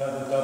Amen.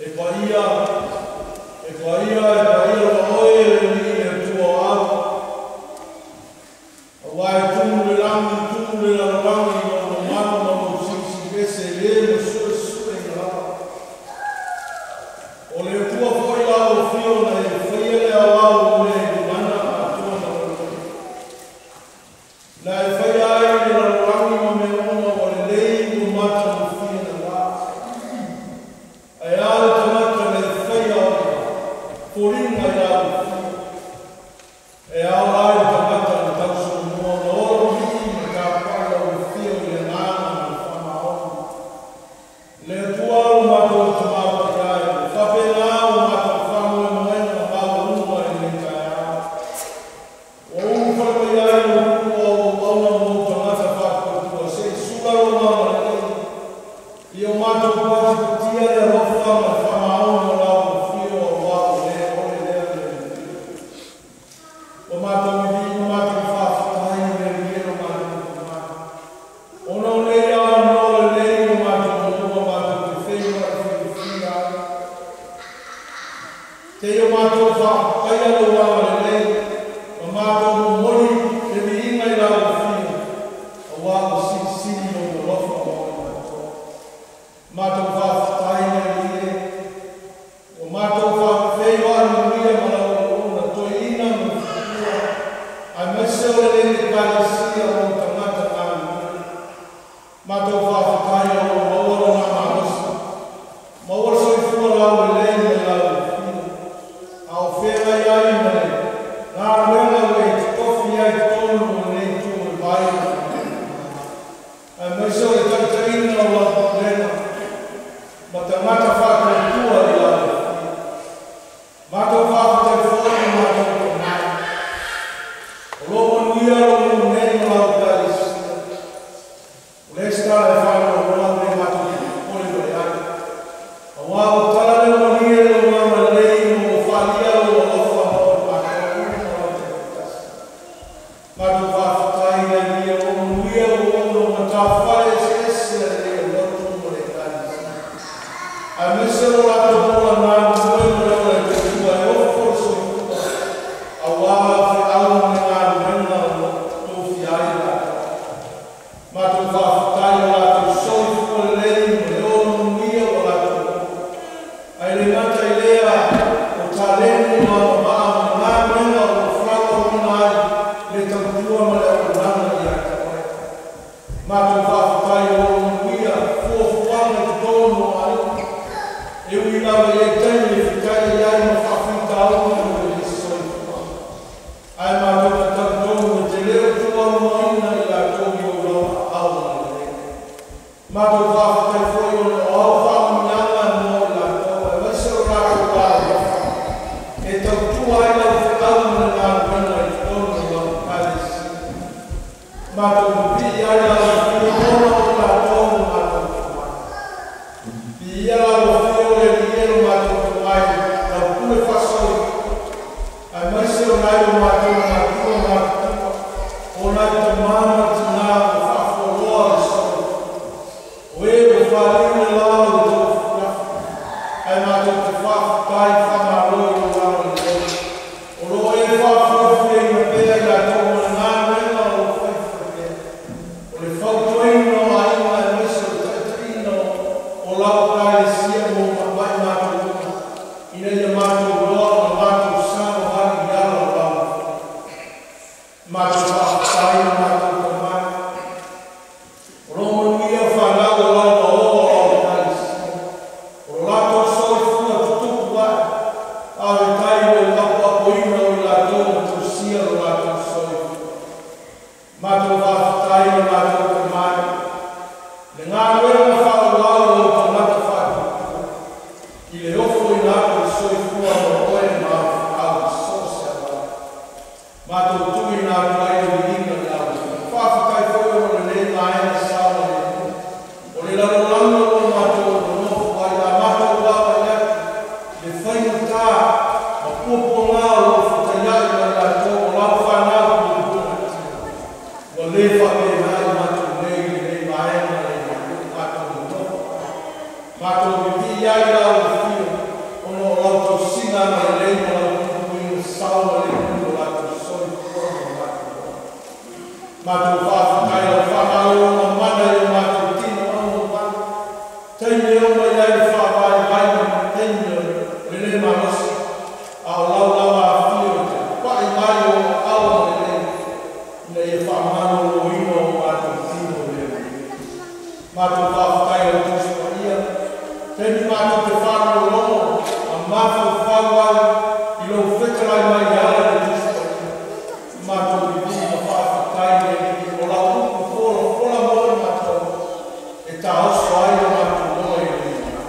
E paia, e paia, e paia loa oe le Alii le Atua o au, auā e tumu le lagi, tumu le lalolagi i lou mamalu ma lou silisiliese e lē ma suesueina lava. O le Atua foi lau afio na e faia le aoao o mea i gagana atoa ma lalolagi. Na e faia ai le lalolagi ma mea uma ua lelei ua matagofie lena. Ae a le tagata na e faia o le foliga i lau afio. E ao la i le tagata na tausolomua ona olo vii ma tapuai lau afio i le agaga ma le faamaoni. Le Atua lo matou Tamā Paia e, ua faapena o matou faamoemoega maualuga i lenei taeao. Ua ulufale mai ai lou nuu o au auauna ma ou tagata faatuatua se i sula lou agalelei ia o matou patipatia le alofa ma le faamaoni o lau afio auā ua le ole lea le Alii. Ua matou vivii ma matou faafetai i le Alii e lo matou Tamā, ona o nei avanoa lelei ua matou maua matou te feiloai fiafia ai. Teia matou faapaia lou agalelei ma matou momoli le viiga i lau afio, auā ua silisili lou alofa mo i matou. Matou faafetai le Alii e, ua matou faafeiloai manuia ma lau auauna toeaina ma matua, aemaise o lenei Ekalesia o ou tagata galulue. Matou faafetai o lo o maua lona malosi, maua le soifua laulelei mai lau afio, a o feagai ai ma le galuega ua e totofi ai totonu o lenei itu o le vai o le faamoemoe, aemaise o le taitaiga o lau pulega ma tagata faatuatua i lau afio. Matou faafetai foi i matou tamai, o lo o manuia lou nuu nei ma lau Ekalesia. O le isi tala e faanoanoa pe matou te popole wale ai, auā ua tala leo malie lou agalelei ma ua faalia lou alofa mo i matou uma lau taitoatasi. Matou faafetai i le Alii o lo o manuia auauna o matafale eseese a lenei aulotu ma le Ekalesia, aemaise o lo latou ola galulue ma le ola e tautua e ofo le soifua auā feau ma le galuega o lo o tofia ai latou. Matou faafetai o latou soifua lelei ma le ola manuia ua latou maua. Ae le gata i lea o taleni ma agavaa ma le galuega o lo o faaauauina ai le tautua ma le auaunaga ia te oe. Matou faafetai o lo o manuia fuafuaga i totonu o aiga, e ui lava i ai taimi e fetaia ai ma faafitauli o le soifuaga. Ae matou te talitonu e te le o tuualuaina i latou i ou lava aao agalelei. Matou faafetai foi ona o au faamanuiaga mo i latou, aemaise o latou alolofa e tautua ai lau feau ma le galuega i totonu o lau Ekalesia. Matou pipii ai lau afio ona o i latou ma matou tamai. Viia lau afio le Alii e lo matou Tamai, lau pule faasoifua, aemaise o nai o matou matua matutua, o nai tamā ma tinā ua faafualoa le soifua, o e ua faliu le la o le tou afiafi, ae matou te faafetai faamalo i lou agalelei, o lo o e faafuafuaina pea i latou ma le galuega o lo o faifaipea, o le fautuaina o aiga aemaise o le taitaiga o lau Ekalesia mo maimai matou uma, ina ia matou loa ona matou savavali i ala o lau afio. Matou faafetai i matou tamai, o lo o manuia fanau o lau aoa o lau Ekalesia, o lo latou soifua tutupu ae, faafetai i lou apoapoina o i latou ma tausia lo latou soifua. Matou faafetai i matou tamai, le galuega faaauau o ou tagata faatuatua, i le ofoina atu o le soifua mo oe ma au feau i so o se auala. Matou tuuina atu ai le viiga i lau afio. Faafetai foi ona o lenei vaega saogalemu o le lalolagi o lo o matou nonofo ai, a matou vaavaai atu i le faigata ma puapuaga o lo o fetaiai ma i latou o lau fanau pulepulegatia. Ua le faapena i matou nei i lenei vaega le matou nonofo ai. Matou vivii ai lau afio. lau tausiga agalelei ma lau puipuiga saogalemu i o latou soifua ma o latou ola. Matou faafetai i lau faamalologa mana i o matou tino auaumala, taimi e oo mai ai le faavaivai ma le taimi o le lē malosi, a o lau lava afio i te pa'i mai o ou aao agalelei ina ia faamaloloina o matou tino i le agalelei. Matou faafetai i lau Tusi Paia, taimi matou te faalogologo ma mafaufau ai i lou fetalai mai e ala i le Tusi Paia, matou vivii ma faafetai i le Alii o lau upu folafola mo i matou e taoso ai o matou ola i le lumanai.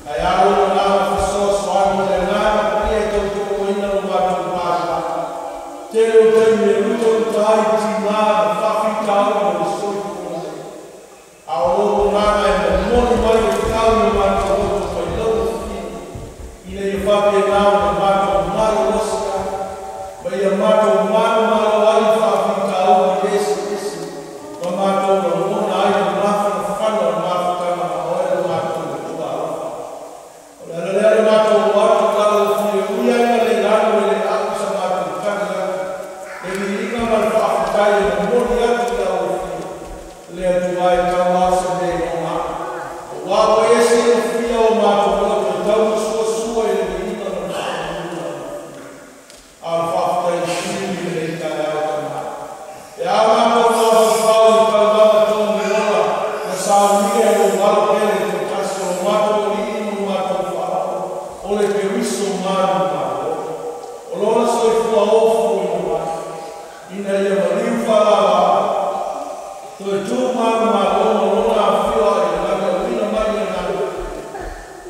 Ae a lou agaga fesoasoani ma le Agaga Paia e tautoaluaina lo matou vaivai. Tele o taimi e lutaluta ai tigā ma faafitauli o le soifua nei, a o lou agaga e momoli mai le tau i o matou loto mai lau afio, ina ia faapena ona matou malolosi ai ma ia matou malomalo ai i faafitauli eseese ma matou lagona ai le mafanafana o le mafutaga ma oe lo matou Atua alofa. O le ala lea le matou o atu i lau afio, e ui ai ina le lanu e le a'u sa matou tali atu, le viiga ma le faafetai e momoli atu i lau afio, le Atua e tau lava se mea iloga a'u, auā ua e silafia o matou loto e taumasuasua i le viiga ma le faamanu i lau afio. A o le faafetai sili i lenei taeao, Tama, pe a matou mafaufau i le taulaga tonu ola na saunia e lou Alo pele toatasi o lo matou Alii ma lo matou Faaola, o le Keriso manumalo, o lona soifua ofuina mai ina ia maliu faalalaau toe tu manumalo ma lona afio ae i le lagi, auina mai le agaga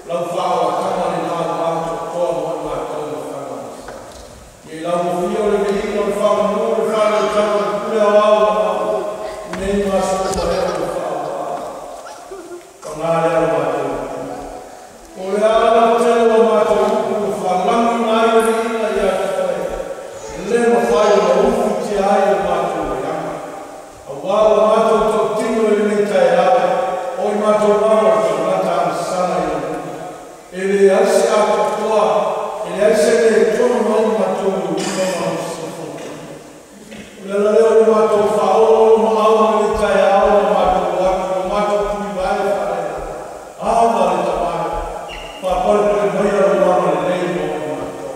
lau faaolataga lena ua atoatoa mo i matou le faamalosi. Ia i lau afio le viiga o le faamanu, le faaleutaga, le pule aoao mamao i nei ma aso uma e oo i le faaaloalo. Paga lea lo matou Atua. Po o le a lava le tele o a matou upu ua faalagiina ai le viiga ia te Oe, e lē mafai ona ufitia ai o matou leaga, auā ua matou tautino i lenei taeao, o i matou lava o le tagata agasala i lau luma. E leai se atoatoa, e leai se mea e tono mai i matou i luma ma lau silafaga. O le ala lea o le matou faaoloolo maau i lenei taeao ma matou o atu i lo matou tulivae faaleagaga. Ava le Tama, faapalepale maia lou agalelei mo i matou.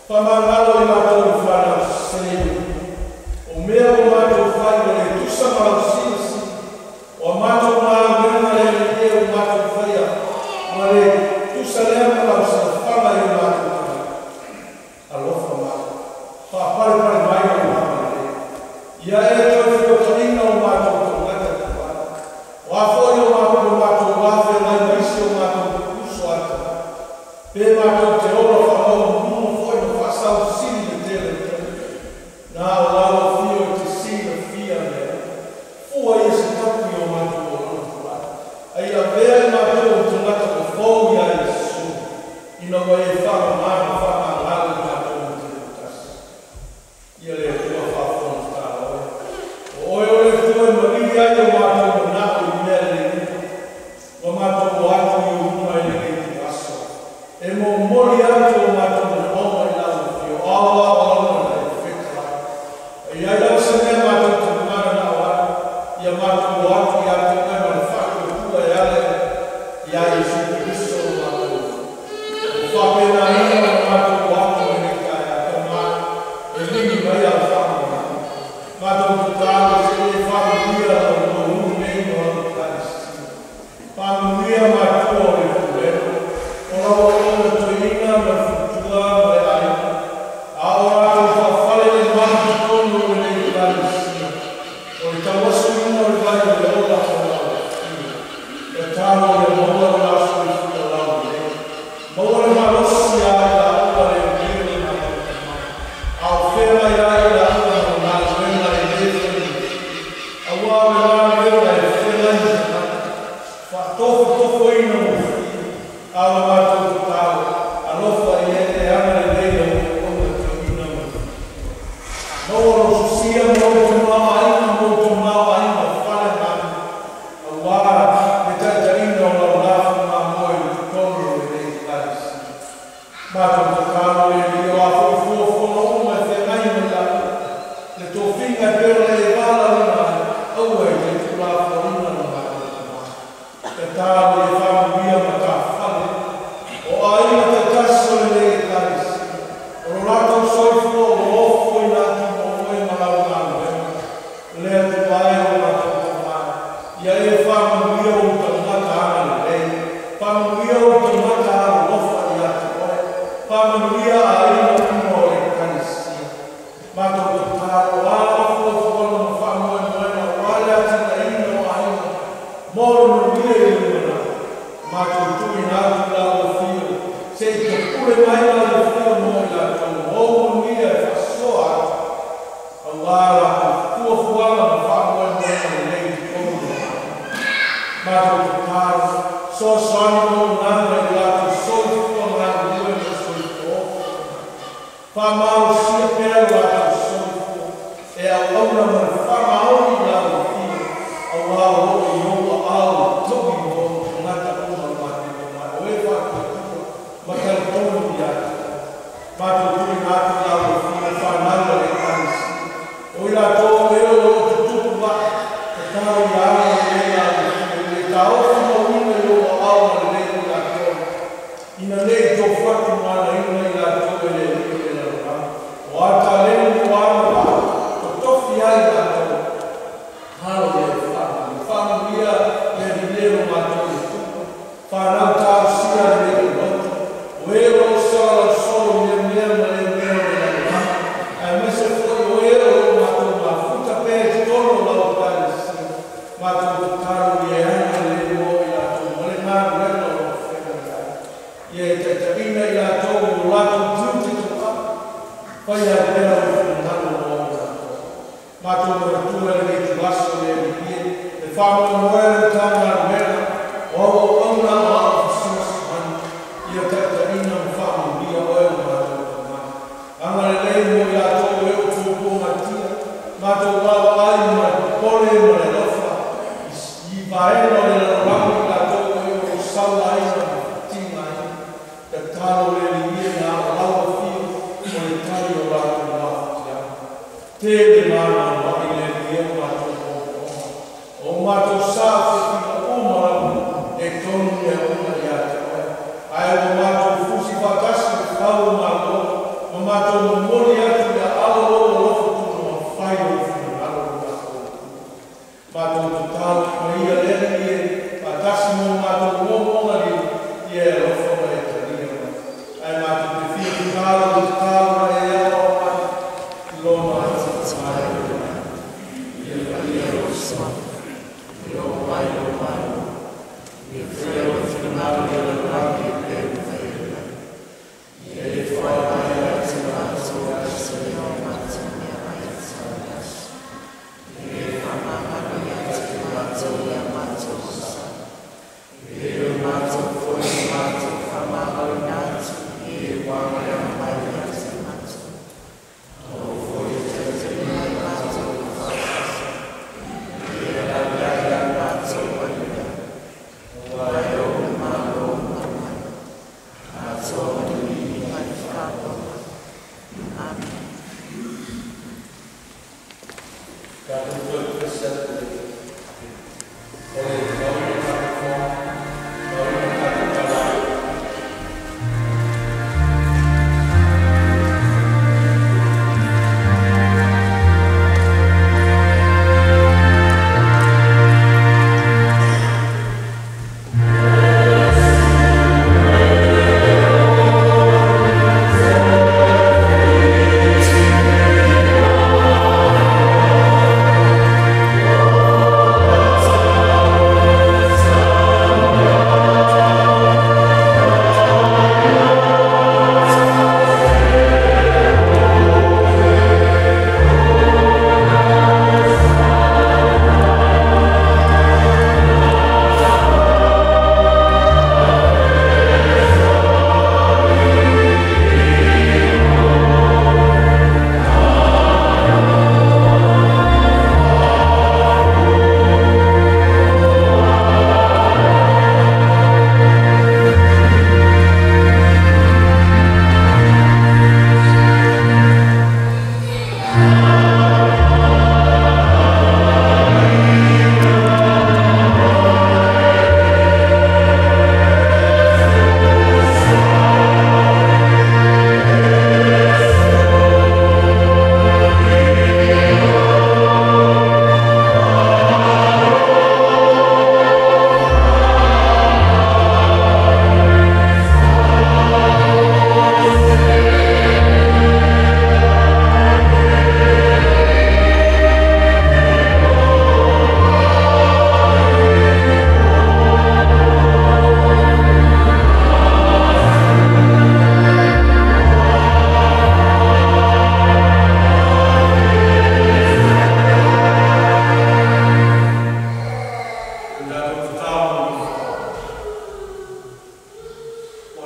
Faamagalo i matou i fanau sese i luma. O mea ua matou fai ua le tusa ma lau silasila. O a matou galuega le alii e ua matou faia, ua le tusa lea ma lau silafaga i o matou tagata. Alofa mai, faapalepale mai lou agalelei. Ia e toe fuataina o matou tagata tuai. O a foi o matou va feagai ma isi o matou uso a tagata, pe matou te ola faamaumauga foi ma faasausili le tele o taimi, na o lau afio e te silafia mea uma. Fua ia se tapu i o matou olaga tuai, a ia avea i matou o tagata ua fou iā Iesu, ina ua e faamamā ma faamagalo i matou ma te toatasi. Ia le Atua faafofoga tatalo e, o oe o le Atua e malili ai o matou manao i mea lelei uma. Ua matou o atu i ou luma i lenei ituaso, e momoli atu o matou manaoga i lau afio, auā o lau mana e fetalai. A i ai lava se mea matou te mananao ai, ia matou o atu ia te oe ma le faatuatua e ala iā Iesu Keriso lo matou Alii. Ua faapenaina ona matou o atu i lenei taeao, Tama, e ligi mai au faamamalu. Matou tatalo seia e faamanuia lau auli nei ma lau Ekalesia. Faamanuia matua o le pulega, o lau auauna toeaina ma le faletua ma le aiga, a o latou faafale le malu totonu o lenei Ekalesia, o le tauasuina o le vai o le ola o lau afio. Tatalo ia maua lo la soifua laulelei, maua le malosi ia i laua le lelei o le matou Tama, a o feagai ai i laua ma le galuega e lē faigofie, auā o le galuega e feagai ma tagata faatofotofoina gofie. A o la matou tatalo, alofa ia e agalelei lau auauna toeaina ma le faletua. Maua lou sosia ma lou tamaoaiga ma ou tamaoaiga fale malu, auā le taitaiga o lau lafu mamoe i totonu o lenei Ekalesia. Faamanuia aiga uma o le Ekalesia. Matou tatalo, o a fuafuaga ma faamoemoega aua le atinaeina o aiga mo le manuia i le lumanai, matou tuuina atu i lau afio, se i tapule mai lau afio mo i latou ma ou manuia e faasoa atu, aua latou fuafuaga ma faamoemoega lelei i totonu o aiga. Matou tatalo, fesoasoani auaunaga i lo latou soifua galulue ma le soifua ofi, faamalosia pea lo latou soifua e auauna ma le faamaoni i lau afio, aua o lo o i ou aao le togi mo tagata uma o le matou o e faatuatua ma talitonu ia te Oe. Matou tuuina atu i lau afio fanau a le Ekalesia, o i latou o e o lo o tutupu ae, tatalo ia agalelei lau afio i le taofimauina i ou aao agalelei o i latou, ina ne i tofatumanaina i latou e le Alii o le lalolagi. O a taleni po o a agavaa, totofi ai i latou, alo ia e faamanuia. Faamanuia le Alii e lo matou le Atua. Fanau talosia lelei o le loto, o e o lo o salalausolo i lea mea ma lea mea o le lalolagi, aemaise foi o e o lo o matou mafuta pea i totonu o lau Ekalesia. Matou tatalo ia e agalelei mo i latou ma le galuega o lo o feagai ai. Ia e taitaiina i latou i o latou tiute tauave, faia ai pea lou finagalo mo i latou. Matou manatua i lenei itulaaso le Alii e, le faamoemoe o le Matagaluega o auaunaga aoao fesoasoani, ia taitaiina ma faamanuia oe o matou Tama. Agalelei mo i latou e o puapuagatia, matou vaavaai ma le popole ma le alofa i vaega o le lalolagi i latou e o saulaina ma fatigaina. Tatalo le Alii e na o lau afio o le tali o latou mafatiaga. Tele maanoanoai le Alii e o matou moomooga, o matou sa fefinauga.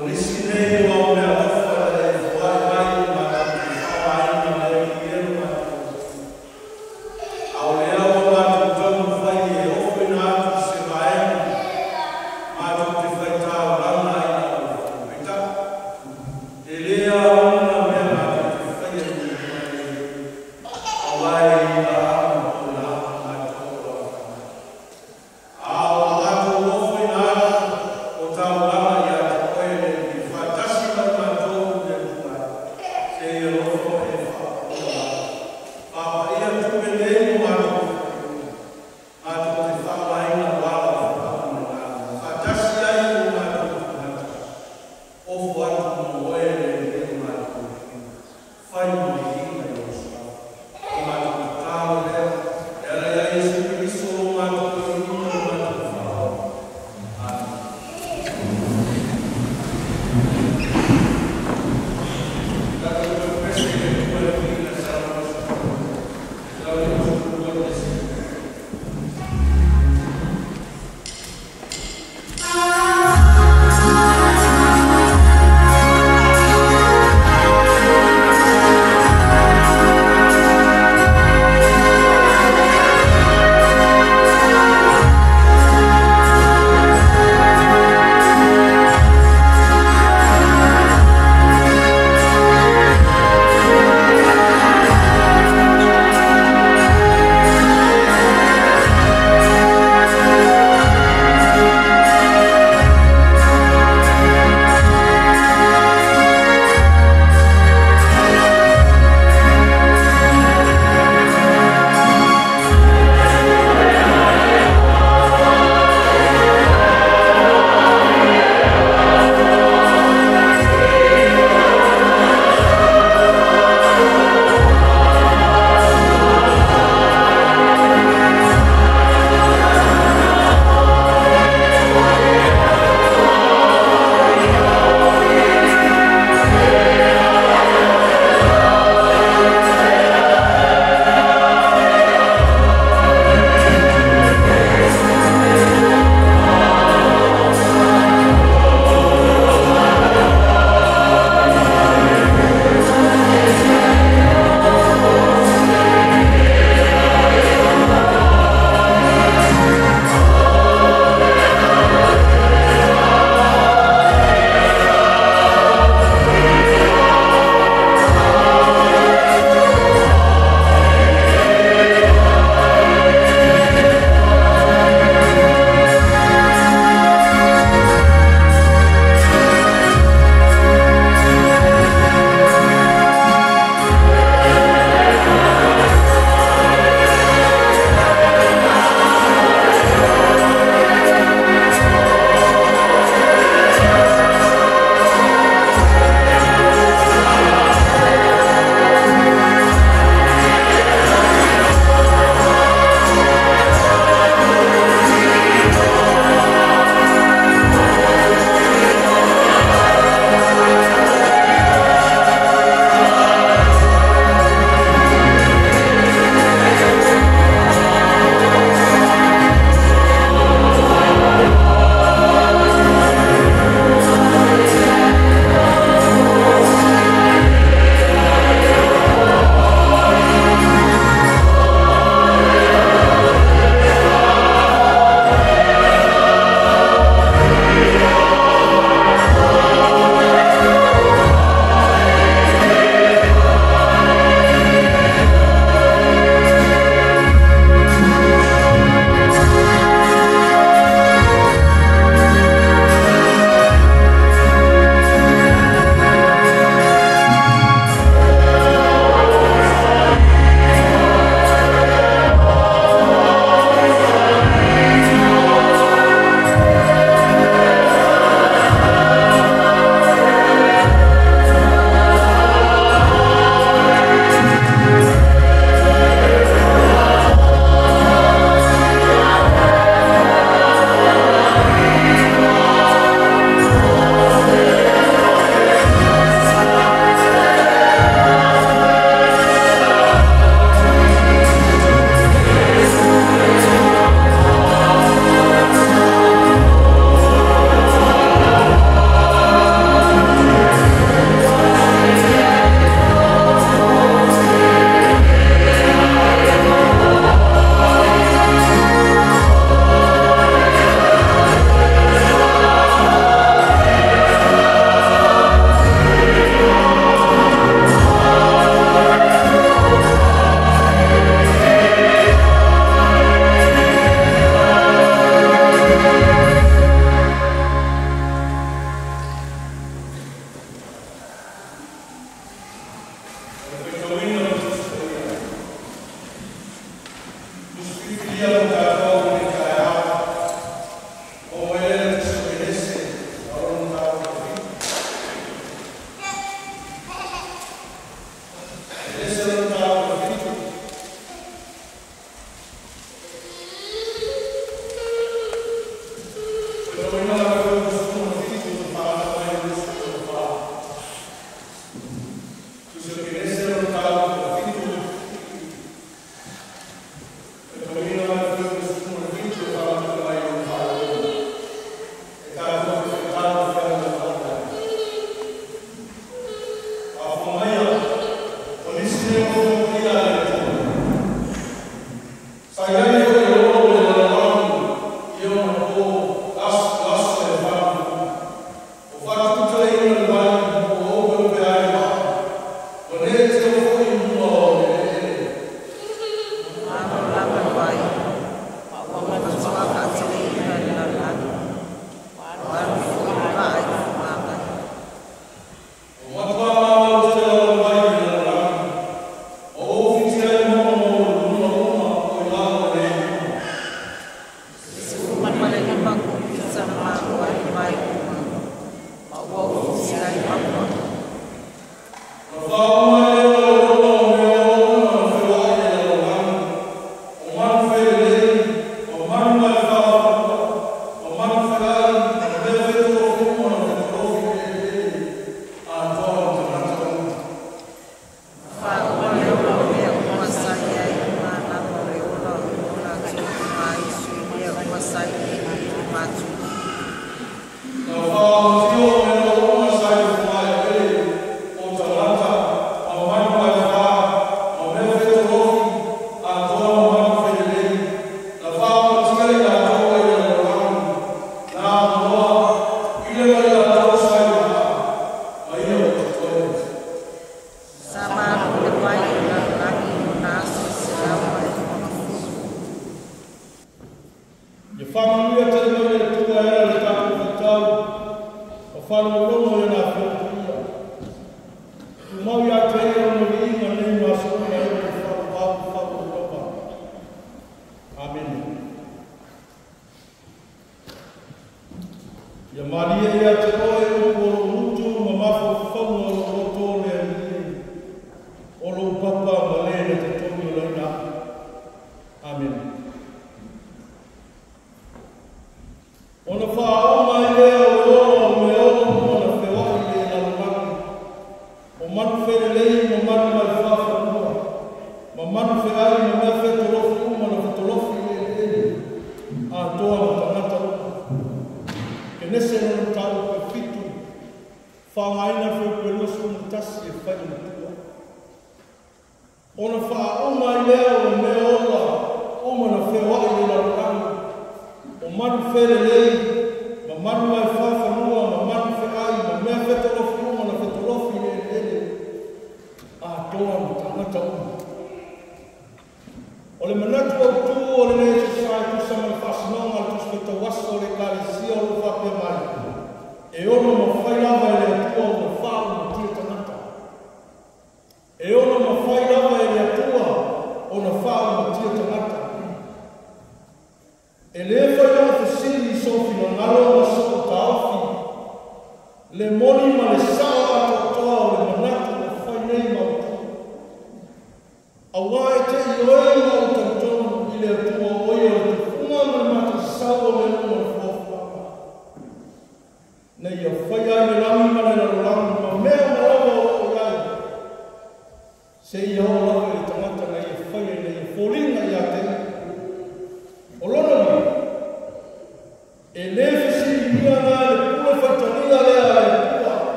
O nisi nei o au meaalofa e foai mai matou te faaaogaina le alii e lo matou a o lea ua matou taumafai e ofoina atu se vaega matou te faitaulaga ai i lau Afioga. Peitai, e lē aoina mea matou te faia i luga nei, aua e i aao o na matou o lau Fanahi. A o la latou ofoina atu o taulaga ia te oe le alii.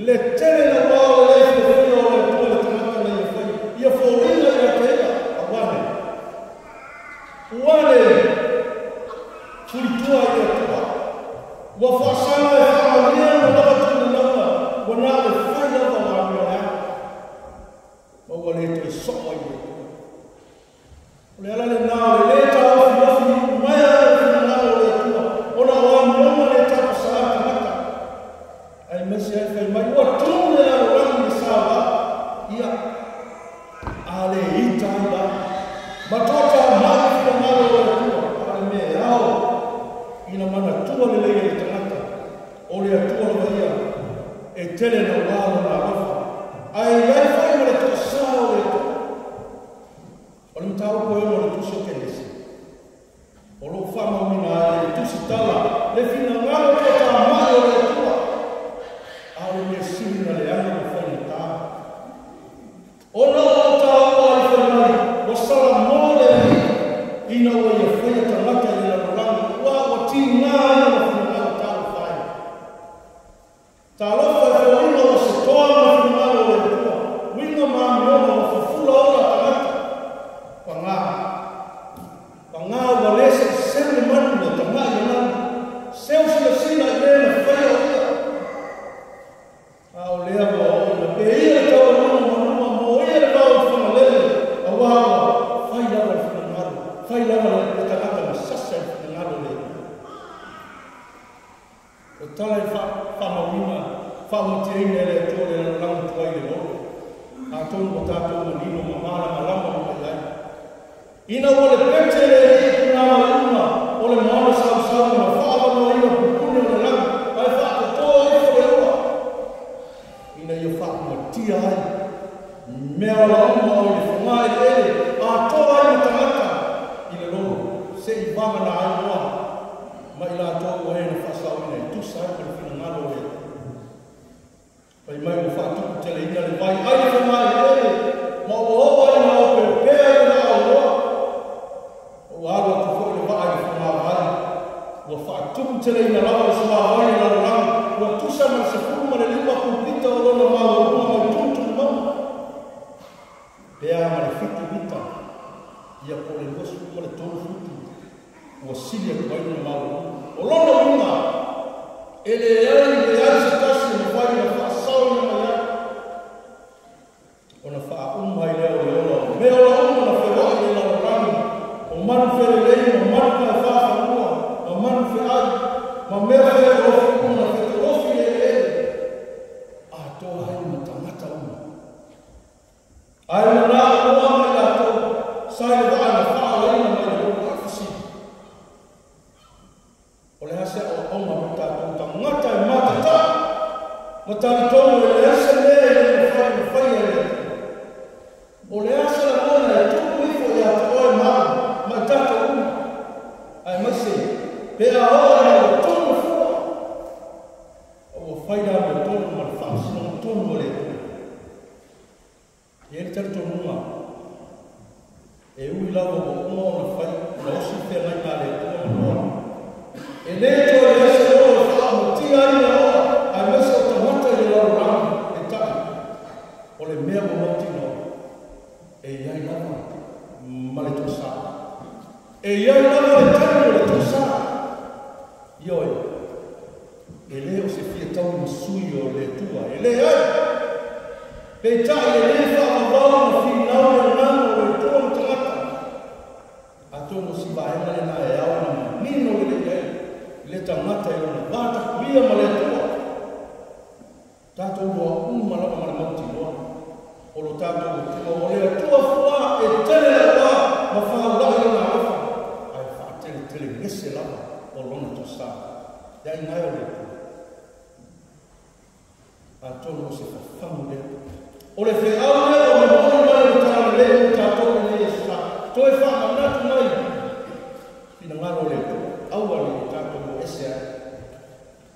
Le tele na wao le O le ala lenā o le lē taofiofi mai ai o le finagalo o le Atua, ona o amioga le tapasā tagata. Aemaise ai fai mai ua tumu le lalolagi i le saoa, ia, a le ita ai la. Ma toatamai le finagalo o le Atua, a o le mea e ao ina manatua lelei e le tagata, o le Atua lava ia e tele nauā lona alofa, ae i ai foi ma le toasā o le Atua. O le mataupu e ono o le Tusi o Kenese, o loo faamauina ai e le Tusitala le finagalo toatamai o le Atua, a o le mea sili na leaga ma faigata. Ona o taua ai fai mai, ua salamo le Alii ina ua ia faia tagata i le lalolagi, ua tigā ai lona finagalo talofa ai. Talofa e foliga ua se toa ma le finagalo o le Atua, uiga ma amioga ua fufula ola tagata. Pagā, pagā ua le seiseu le manu le tagai e lanu, seu silasila i le na faia o ia. A o lea ua oo ina peia le taualuga manua mo ia le vao i Fagalele, auā ua fai lava le finagalo, fai lava le tagata ma sasa i le finagalo o le Atua. O tala e faamauina, faamatiaina e le Atua le lalolagi tuai i le lolo, atonu ua tatou manino ma malamalama uma i ai. Ina ua le pete le Alii punāmaiuga o le moana sausau ma faaavanoaina pupuni o le lagi, ae faatotoa ifo le ua, ina ia faakumatia ai mea ola uma o i le fogaeleele, atoa ai ma tagata i le lolo, se'i vagana ai loa ma i latou ua e na faasaoina e tusa ai ma le finagalo o le Atua. Fai mai ua faatuputeleina le vai ai le fogaeleele, ma ua oo ai ina opeopea i le vaa o Noa. Ua alu atu foi le vaa i le fogavai, ua faatuputeleina lava le suavai i le lalolagi, ua tusa ma le 15 kupita o lona maualuga mai tutu i mauga, pe a ma le 7 mita, ia po o le 23 futu, ua sili atu ai lona maualuga. O lona uiga, e leai leai se tasi e mafai ona faasaoina mai ai, ona faauma ai lea o le ola o mea ola uma na feoai i le lalolagi, o manu felelei ma manu paefāfanua, ma manu feai, ma mea feetolofi uma na fetolofi i le eleele, atoa ai ma tagata uma. Ae manao loa ma i latou sa i le vaa na faaolaina mai le lolo. O le fesili, o le a se aoaoga mo tatou tagata e matatau ma talitonu e leai se mea e le mafai ona faia e le Atua? O le a se lagona e tupu ifo ia te oe ma au ma i tatou uma, aemaise pe a oo ina ua tonu le fua, a ua fai le amiotonu ma le faamasinoga tonu a le Atua? E i ai le talitonuga, e ui lava ua uma ona fai ona osi le feagaiga a le Atua ma Noa, e lē toe i ai se lolo e faaaumatia ai mea ola, aemaise o tagata i le lalolagi. Peitai, o le mea ua mautinoa, e i ai lava ma le toasā. E i ai lava le taimi o le toasā. Ioe, e lē o se fia taui ma sui o le Atua, e leai. Peitai, e lē faavavau ona finau le agaga o le Atua ma tagata. Atonu o si vaega lenā e ao ona manino lelei ai le tagata i lona va tapuia ma le Atua. Tatou loa uma lava ma le mautinoa o lo tatou Atua, o le Atua fuā e tele lauā ma faula'i lona alofa, ae faateletele gese lava o lona toasā. Le aiga e o le Atua. Atonu o se fafagu lea. O le feau lea ua momoli mai o le talalelei mo tatou i lenei aso sa, toe faamanatu mai finagalo o le Atua, aua ne i o tatou o ese ai.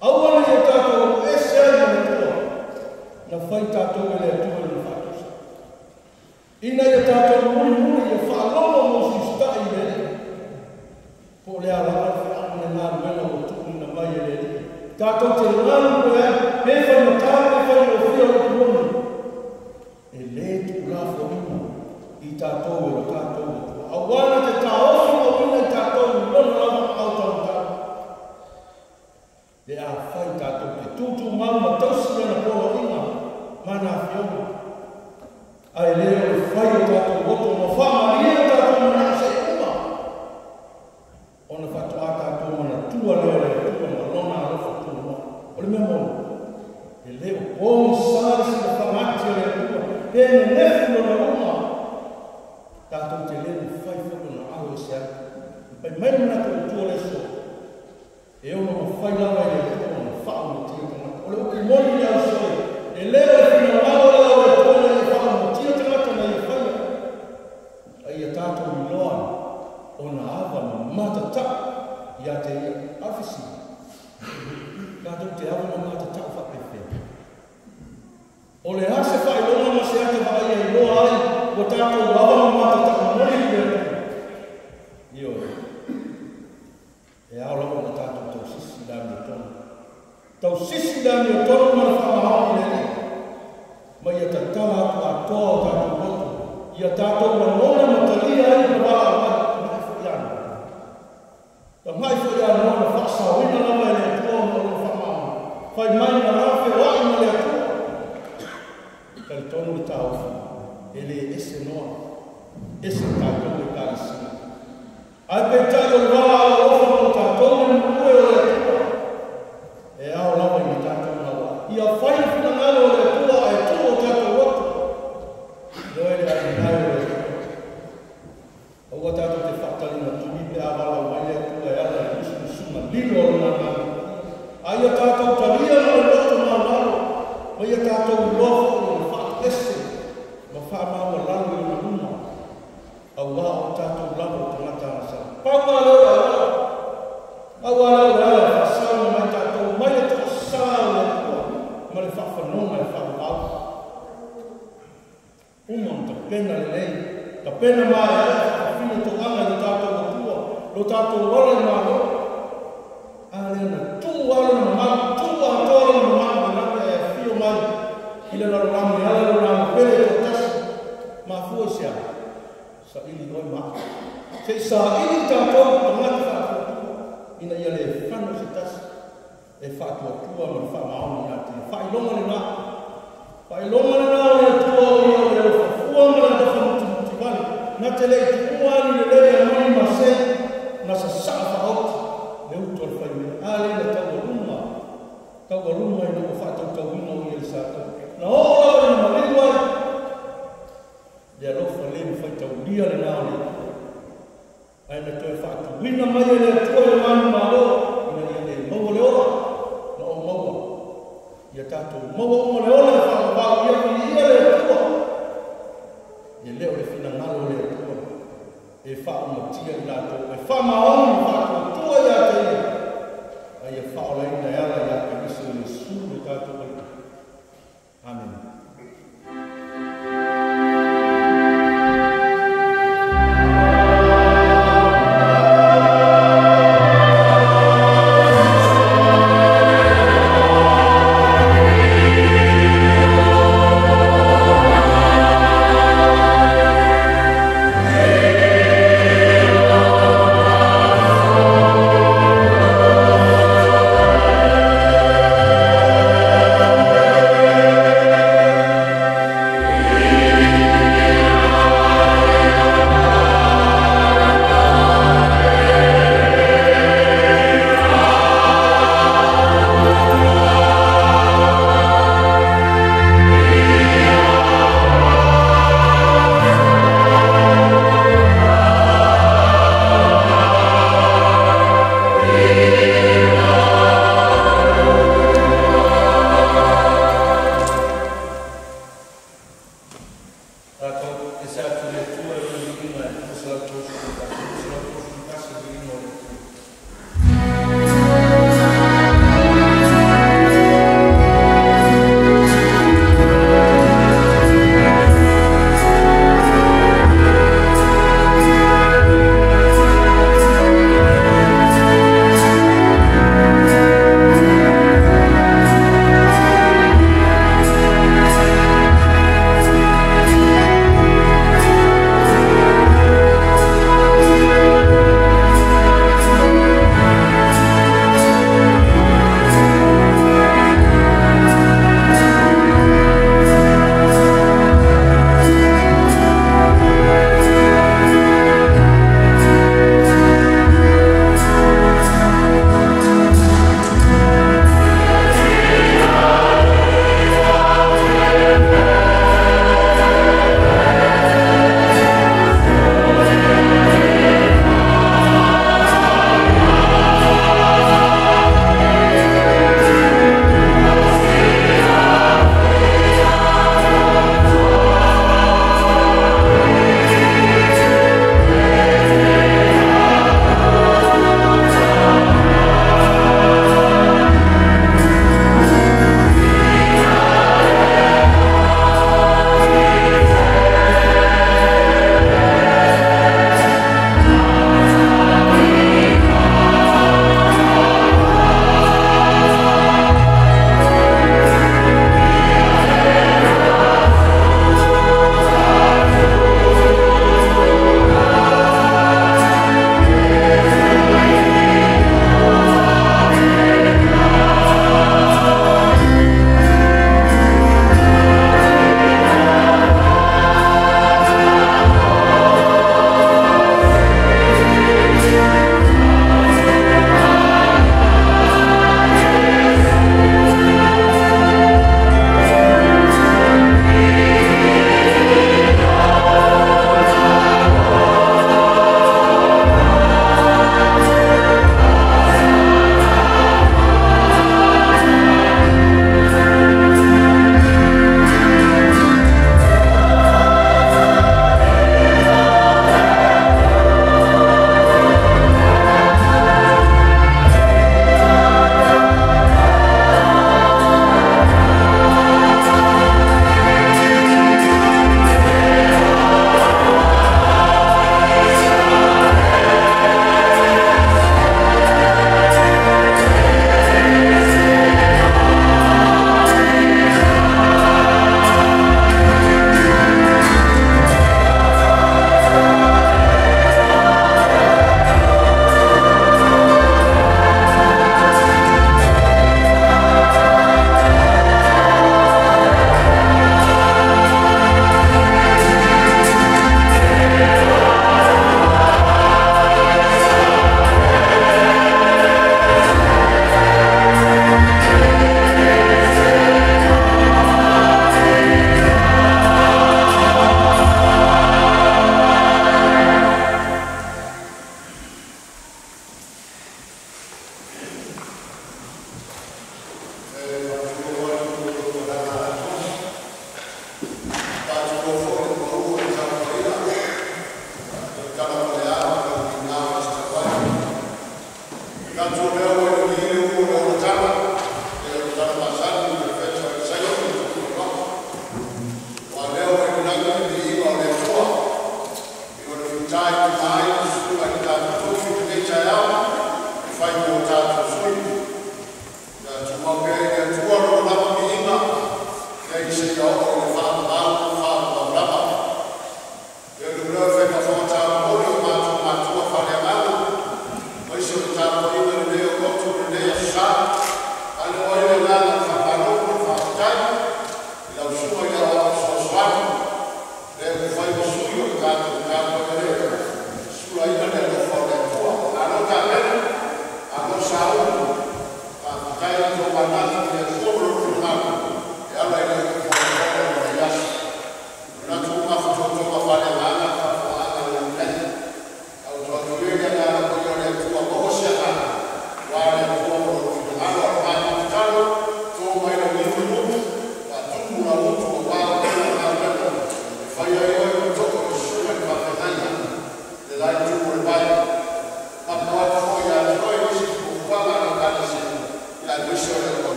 Aua ne i o tatou o ese ai ma le Atua, na fai tatou e le Atua i lona faatusa. Ina ia tatou mulimuli ia faalogo mo usiusitai i le Alii. Po o le a lava le feau ma le galuega ua tuuina mai e le Alii, tatou te galulue ai, pe faigata pe faigofie o upu moni, e lē tuulafoaina i tatou e lo tatou Atua, auā na te taofi mauina i tatou i lona lava aao taumatau. Le afai tatou te tutumau ma tausi lana poloaiga ma ana afioga, ae lē o le fai o tatou loto ma faamalie o tatou manao se'i Pe nenefu lona luma tatou te le mafai foi ona alo e se ai. Pai mai le manatu o tua le aso, e ono mafai lava e le Atua ona faaumatia tagata. O le upu moni le ausoi, e le o le finagalo lea o le Atua ina ia faaumatia tagata na ia faia, a ia tatou iloa ona ava ma matatau ia te ia. A o le fesili, tatou te ava ma matatau faapefea? O le a se faailoga ma se ata vaaia e iloa ai ua tatou ava ma matatau moni i le Atua? Ioe, e ao lava ona tatou tausisi i le amiotonu. Tausisi i le amiotonu ma le faamaoni i le Alii, ma ia tatala atu atoa o tatou loto, ia tatou lagona ma talia ai le valaau mai, tagai foi ia Noa. Tagai foi ia Noa na faasaoina lava e le Atua ona o lona faamaoni, fai mai na lafeoai ma le Atua. Talitonu le taofi, e le ese Noa, ese tatou Ekalesia. Ae peitai o le valaau alofa mo tatou ma le mulue o le Atua, e ao lava ina tatou naua. Ia fai le finagalo o le Atua ae tuu o tatou loto. Ioe le ainae o le Atua. Aua tatou te faataliga tuli pe a valaau mai le Atua e ala i le musumusuga lilo o lona Agaga Paia. A ia tatou talia ma le loto maualalo, ma ia tatou iloa foi ona faatoese ma faamaualalo i ona luma, aua o tatou lava o tagata agasala. Pau lava lea o le auala, pau lava lea o le ala e faasaoina mai tatou mai le toasā o le Atua ma le faafanoga e faavavau. Uma ona tapena lelei, tapena maeaea faafafine toaga i lo tatou Atua, lo tatou ola i Malo. A lea na tuu lava lona mamalu, tuu atoa lona mamalu i le lagi ae afio mai i le lalolagi e ala i lona agapele toatasi. Mafua i se a? Saili oe ma au. Se i saili tatou tagata faatuatua ina ia le fano se tasi e faatuatua ma le faamaoni ia te ia. Faailoga lena. Faailoga lena o le Atua o ia o le alofa fua ma le alofa mutimutivale. Na te le i tuua ni lelei a moni ma sei na sasaa faaoti le utu a le faimea. A lea na taualuga, taualuga ina ua faatautauina o ia i le satou. Na oo lava ina maliu ai le alofa le mafai taulia lena o le Atua. Ae na toe faatuina mai e le Atua i le manumalo ina ia le maua le ola na ou maua. Ia tatou maua uma le ola e faavavau ia viia le Atua. E le o le finagalo o le Atua e faaumatia i latou e faamaoni ma faatuatua ia te ia, a ia faaolaina e ala ia Keriso Iesu le tatou Alii. Amene. Tatou ese atu i le Atua i lona viiga e 231, 231 viiga o le Atua. Amen.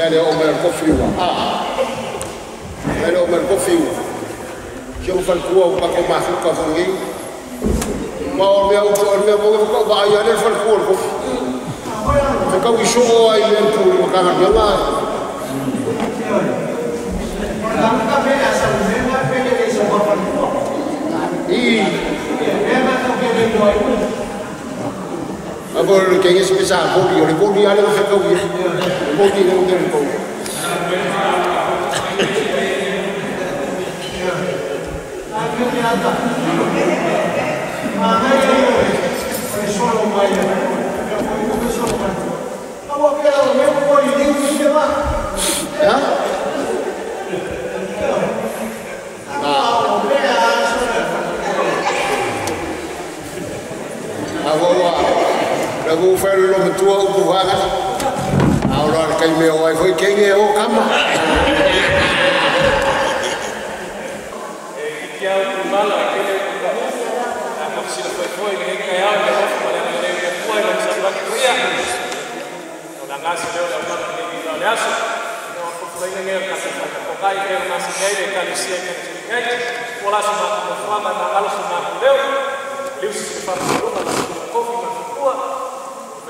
Le o mai kofi ua. Le o mai kofi ua. Si o faletua ua matou mafuta foi nei. Ma o mea o mea mo ka ba ai le faletua o le kofi. Fe kau iso o ai le tu le makanga nga. I Agora que esse que sabe, o le boli ale o fe kau ia. Boli le le kau. Lagu fai lo matua upu hanga. Aora kai me o ai foi kenge o kama. E kia o mala ke le a mo sila foi foi le kai au le ofu ma le le le pua le sa ba ke ia. O la ngasi le o la mala le ni le aso. No ko foi nge ka sa ka ko kai ke na se nei le ka le sia ke se kai. O la sa ma ko fa ma na alo sa ma leo. Leu se fa ma lo ma ko fi ma pua.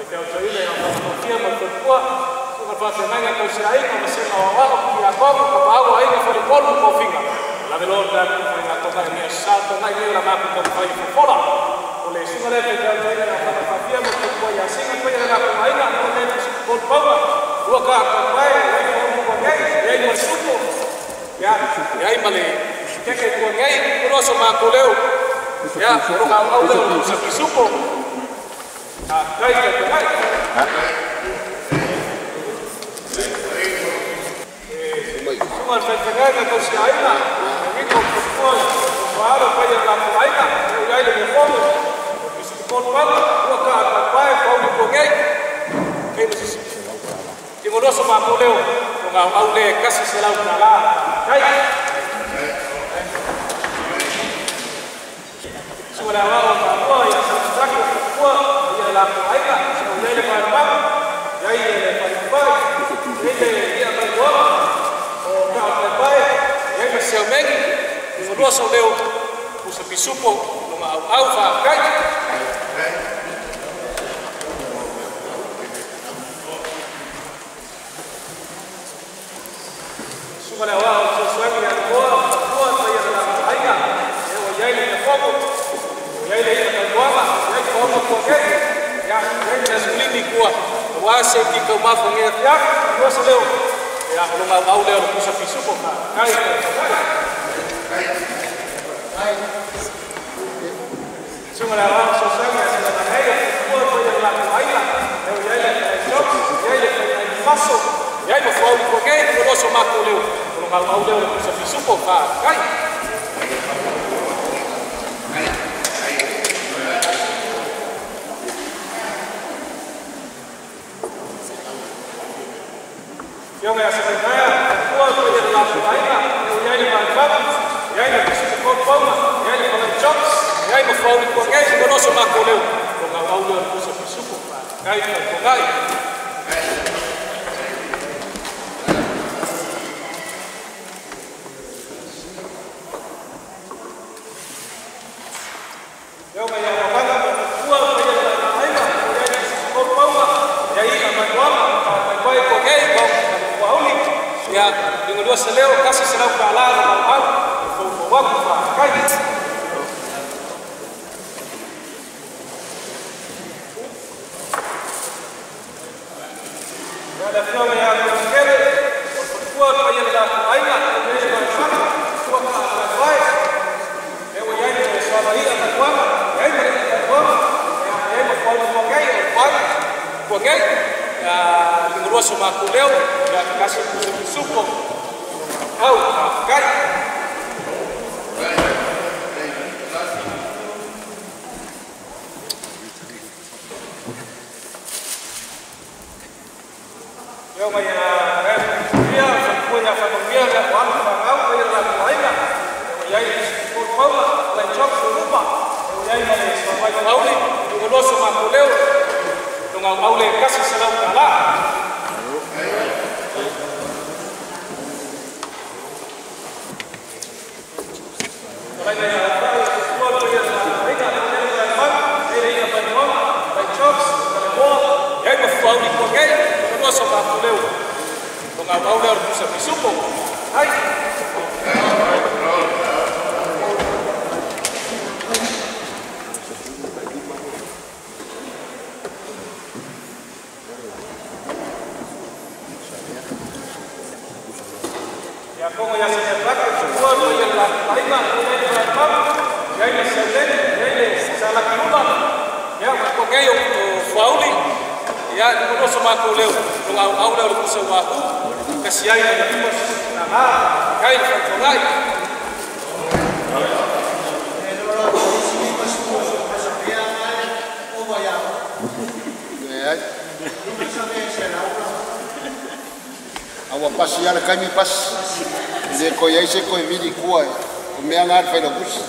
Teo tau ile o ma fia ma pua. Ka whawhenanga kau se aina ma se ngā ki a koko ka pāua aina whare kolu ko finga. La velo ta ku whai ngā tonga e mea sa tonga i la maku ka whai fofola. O le sunga le tau tau ile a whakawhia ma te kua ia singa koe ngā konga aina o te kol paua. Ua ka ka pai e whai kua ngei, e ai ma supo. Ia, e ai ma le keke kua ngei, o roso mā ko leo. Ia, o ngā au leo sa pisupo. A kai kai kai. Sunga le whaiwhenga kau se aina, e ngiko kua whaaro pai a ngā aina, e ui aile me whono, o pisi kol panga, ua ka a pae, whauli kua ngei, kei mo sisi. Ki ngoloso mā kō leo, o ngā au le kasi se lau nā la, kai. Sunga le awao ngā mua, ia sa taki o kua, ia la kua aina, e ui aile pai panga, ia i le pai pai, ia i le ia mai koa, ia ma seu mengi, i ngolua sau leo, pusa pisupo, no ngā au au wha kai. Sunga le awao o suami ia koa, koa ta ia la aina, e o ia ile te fomo, ia ile ia ka koama, ia i koama kua kei, ia ia le skulini kua, wa se ki kau mafo ngea fia, lua sa leo. Ia o ngā au leo le pusa pisupo ka kai kai. Sunga le awao so suami ia sa hei, kua ta ia la aina, e o ia ile te job, ia ile te faso, ia i ma whauli kua kei, kua loso mako leo, o ngā au leo le pusa pisupo ka kai. Ionga ia sa kua kua ia la aina, e o ia ile mai whapu, ia ile pisupo kua pauma, ia ile whangai jobs, ia i ma whauli kua kei, kua loso mako leo, o ngā au leo le pusa pisupo ka kai ka kai. Ionga ia whanga kua kua ia la aina, o ia ile pisupo kua pauma, ia i ka mai koama, ka mai pai kua kei, ia lingolua se leo kasi se lau ka la no au fo fo waku fa kai. Ia le fioga ia kele o kua pa ia la aina o ia le fana kua ka vai e o ia le so la ia ka kwa ia le ka kwa ia le fo fo kai o pa kua kai ia lingolua so ma ko leo ia kasi supo au kai. Ia mai ia kua ia whakamia ia wanu whangau ia la kuaina ia i ko pauma la job rupa ia i mai so mai mauli o loso ma ko leo no ngau aule kasi se lau ka la. Aua pasi ala kaimi pasi. Le ko iai se ko vili kua o mea ngā whai la kusi.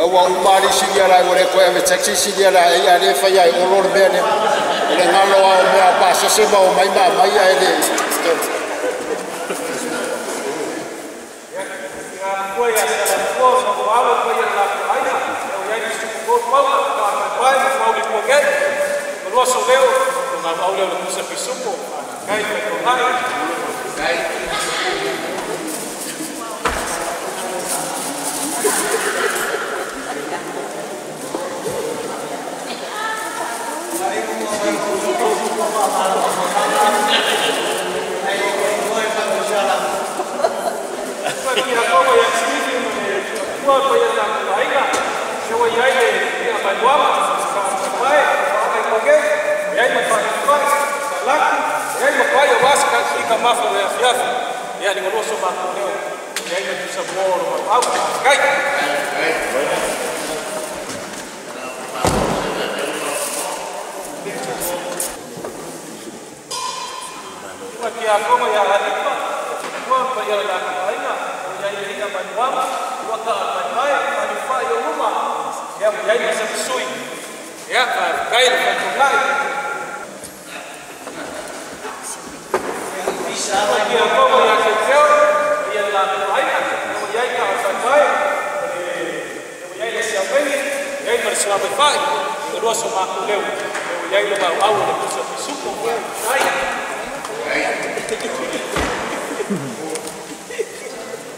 Ua umari silia la ua le koe ave taxi silia la e ia le whai ai olo le mea ne. O le ngalo au mea pa sase ma o mai ma mai a ele.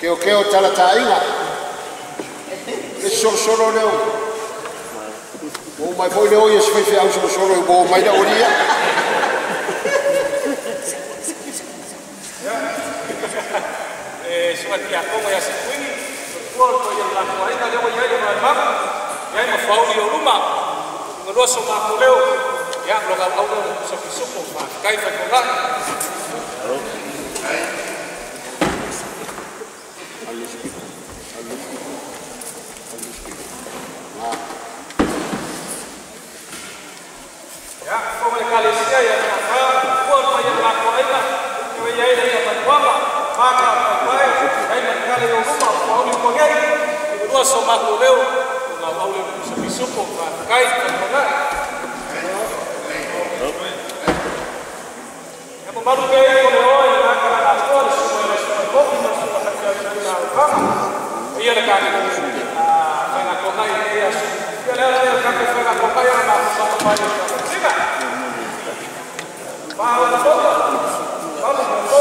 Keo keo talatainga. Le solo leo. O mai foi leo ia se fai au solo o mai da oria. Eh, sua tia como ia se kuini, ko ia la ko ai leo ia le ma ia ma fauli o luma. Ngolo so ma ko leo. Ia lo ga au leo so pisupo ma kai fa ko la. Ya, como le kalesia ya ka ko pa ya la ko ai la ia ia ia pa pa pa ai ma kale o luma fauli ko ngai. Ngolo so ma ko leo ga au leo so pisupo ma kai fa ko la. Ya malu ke ko leo ya ka la ko so mo so ko mo so ka ka ka ia le ka a ko kai ia ia le le ka ka ko kai na sa pa pa siga pa la ko pa la ko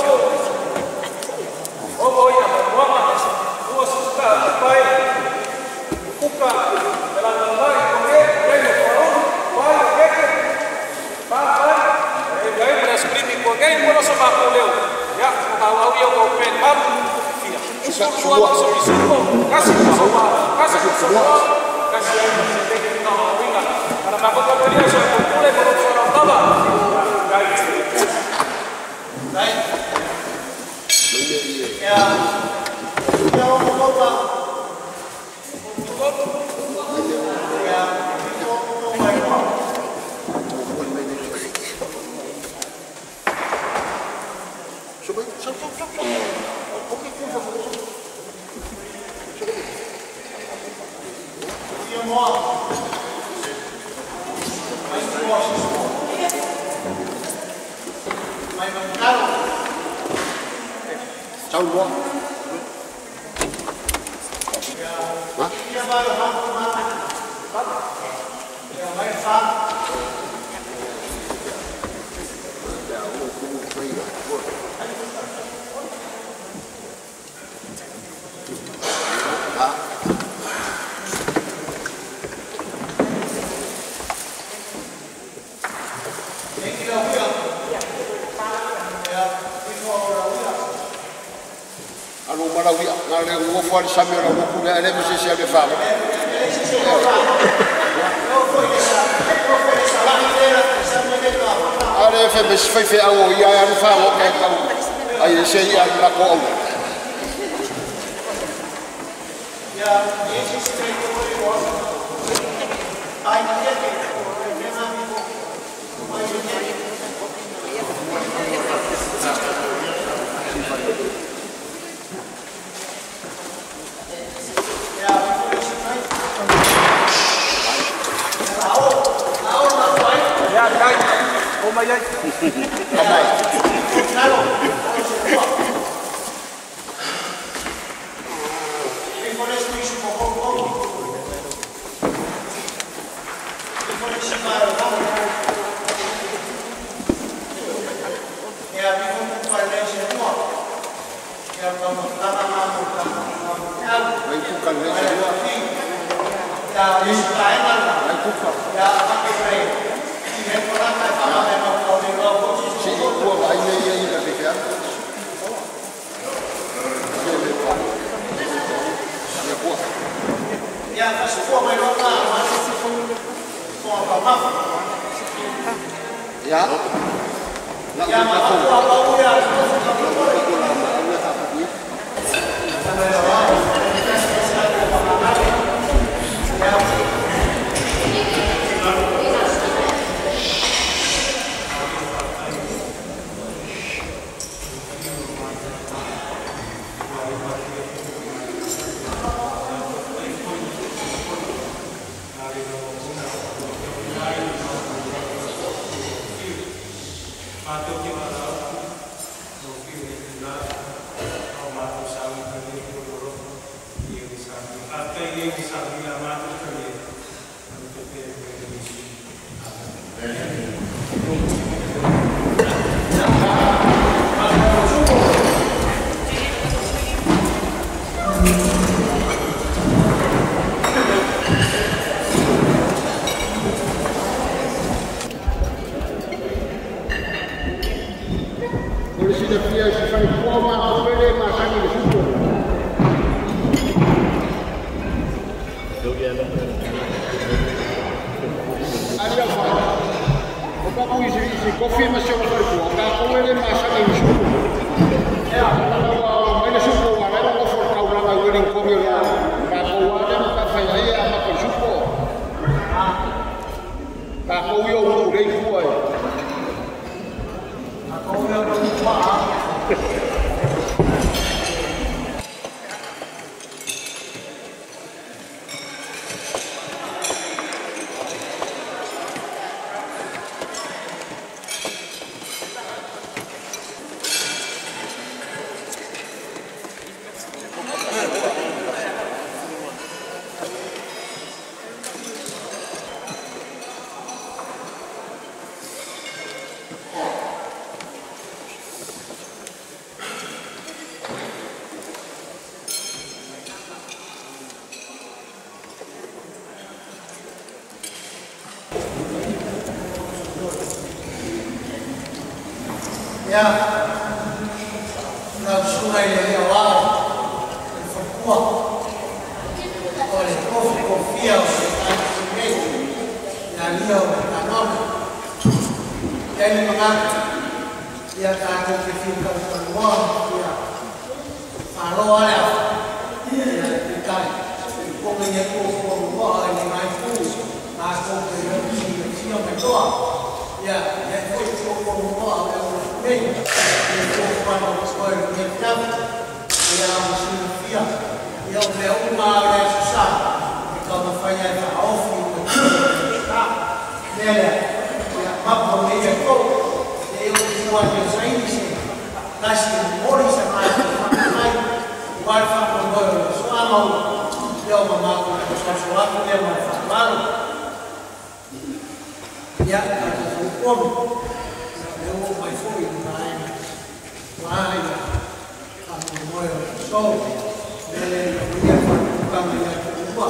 o o ia ma ma o sa pa kuka la la la ko ke ke ko pa ke ke pa pa e vai para escribir ko ke ko so ma ko leo ya ko au ia ko pen ma Ia o mea uma o le aso sa, e taumafai ai faaoo. Lea ia mapo nei e kou e o tua te saini se tasi mori sa mai mai wa fa mo so ama o mama ko so so atu le ma fa malo ia ka ko ko le o mai foi mai wa ia ka mo so le ia fa ka mai ko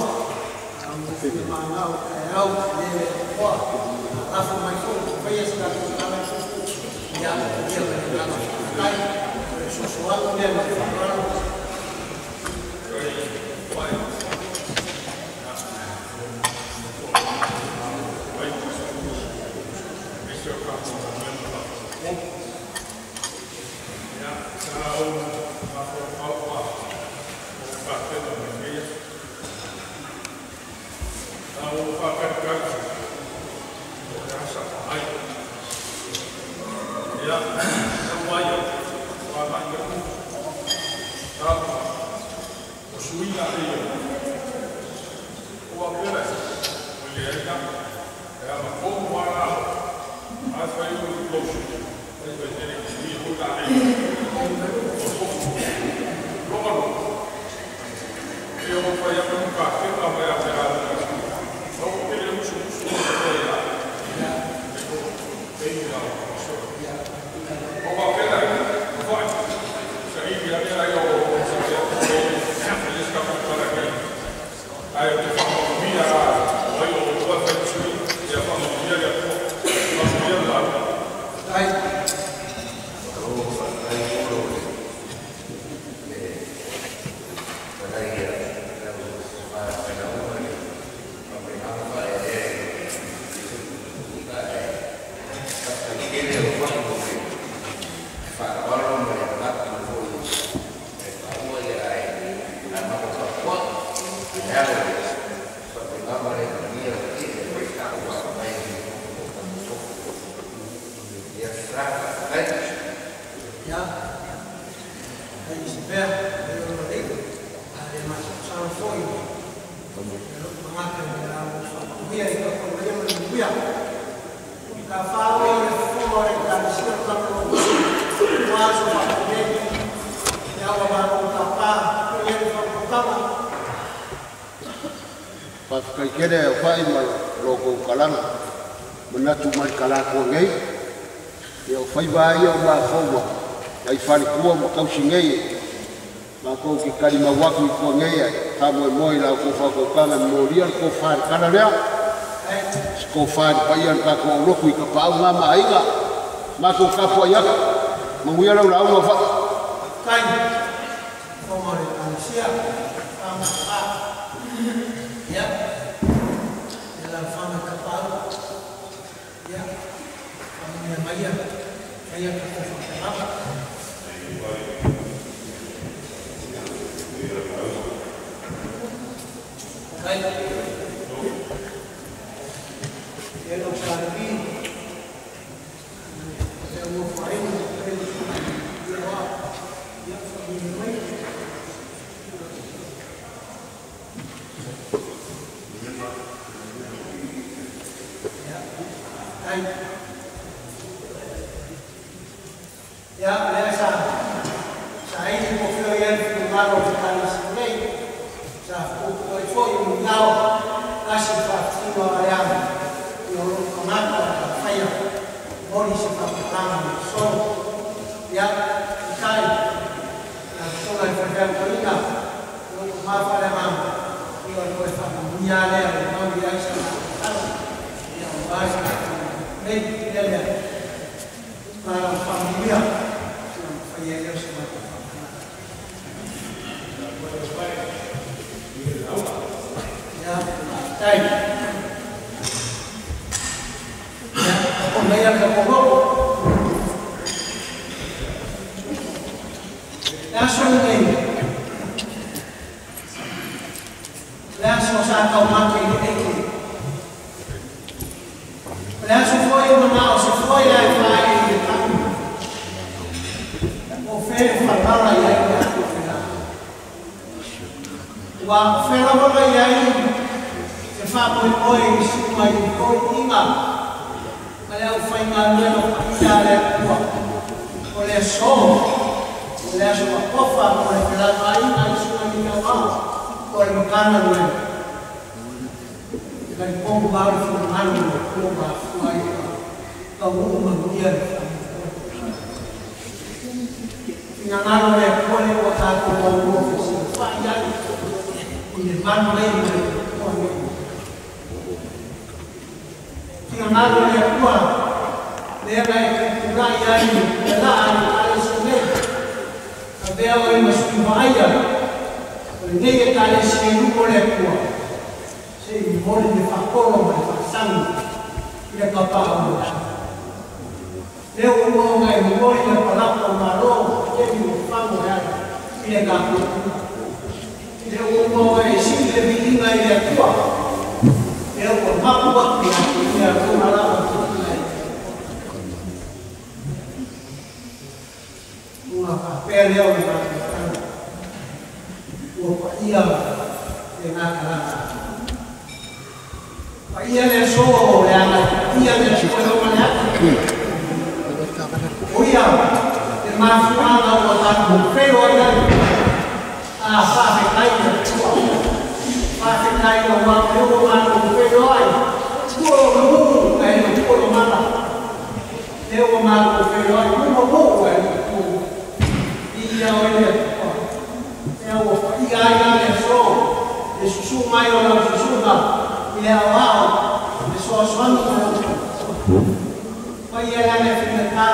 Kere o whai ma loko kalanga manatu mai kalako nei e o whai vai o ma fōua ai whare kua ma kausi nei ma kou ki kari mawaku i kua nei ai ka moe moe lau ko whakaukanga moria ko whare kara lea ko whare pai an ka ko loku i ka pau ngā maaiga ma kou kapo ai aka manguia lau lau wha kai fōmare kansia wha ya Ua whera wala iai te whāmoe moe i suma i koi inga Ma le au whainga luena paia le atua. O le aso, o le aso makofa, o le pelanga ai sunga ni au, o le makana luena. Ka ni kongu vau le whangalu le kua mafua ai ka uu manuia le whangalu. Ingangalo le kua le ua tātou au ua fesi whai ai i le manu lei ma le kua nei. Ingangalo le kua le ngai kurai ai le la ai le sine. Ka bea oi masui vaia o le nei e kale sine luko le kua. Se i moli le whakolo ma le whasangu i le kapa au le. Le ua ngai moli le palapa o maro te mi o whango ai i le kapu. Le ua ngai si le vilinga i le atua. Le ua mapu atu i le atua lava te tuna. Ua whapea leo le mātou. Ua paia le ngā kalanga. Paia le so le anga, paia le so le oma le atu. Oia, te mafuanga o tātou whero ai ai. A whawhetai le atua. Whawhetai o wā o mātou whero ai. Tua o muu ka eno tua o mata. Le o mātou whero ai, mua mou ai le tua. Ia o le atua. Ea ua paia ai la le so. Le susu mai o lau susuga. I le au ao, le soasoani o lau. Pai e le whina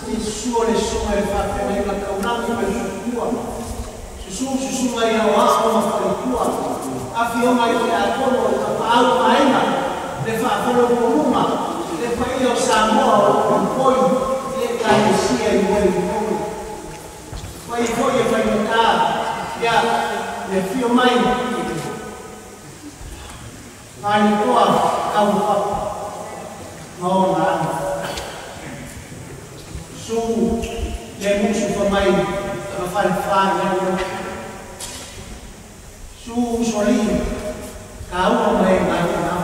i susu o le sunga e whawhenga i mataunami ma le sutua. Susu susunga i au ao ma whaitua. Awhionga i te atono o tapaau paenga, le whaafalo poruma, le paia o Samoa o Pompoi, le kalesia i moe mori. Pai foi e whainga ia le whio mai. Ngāni toa kau papa, ngā ana. Su le musu fa mai ma whare whai ai. Su soli ka ua mai ngā ana.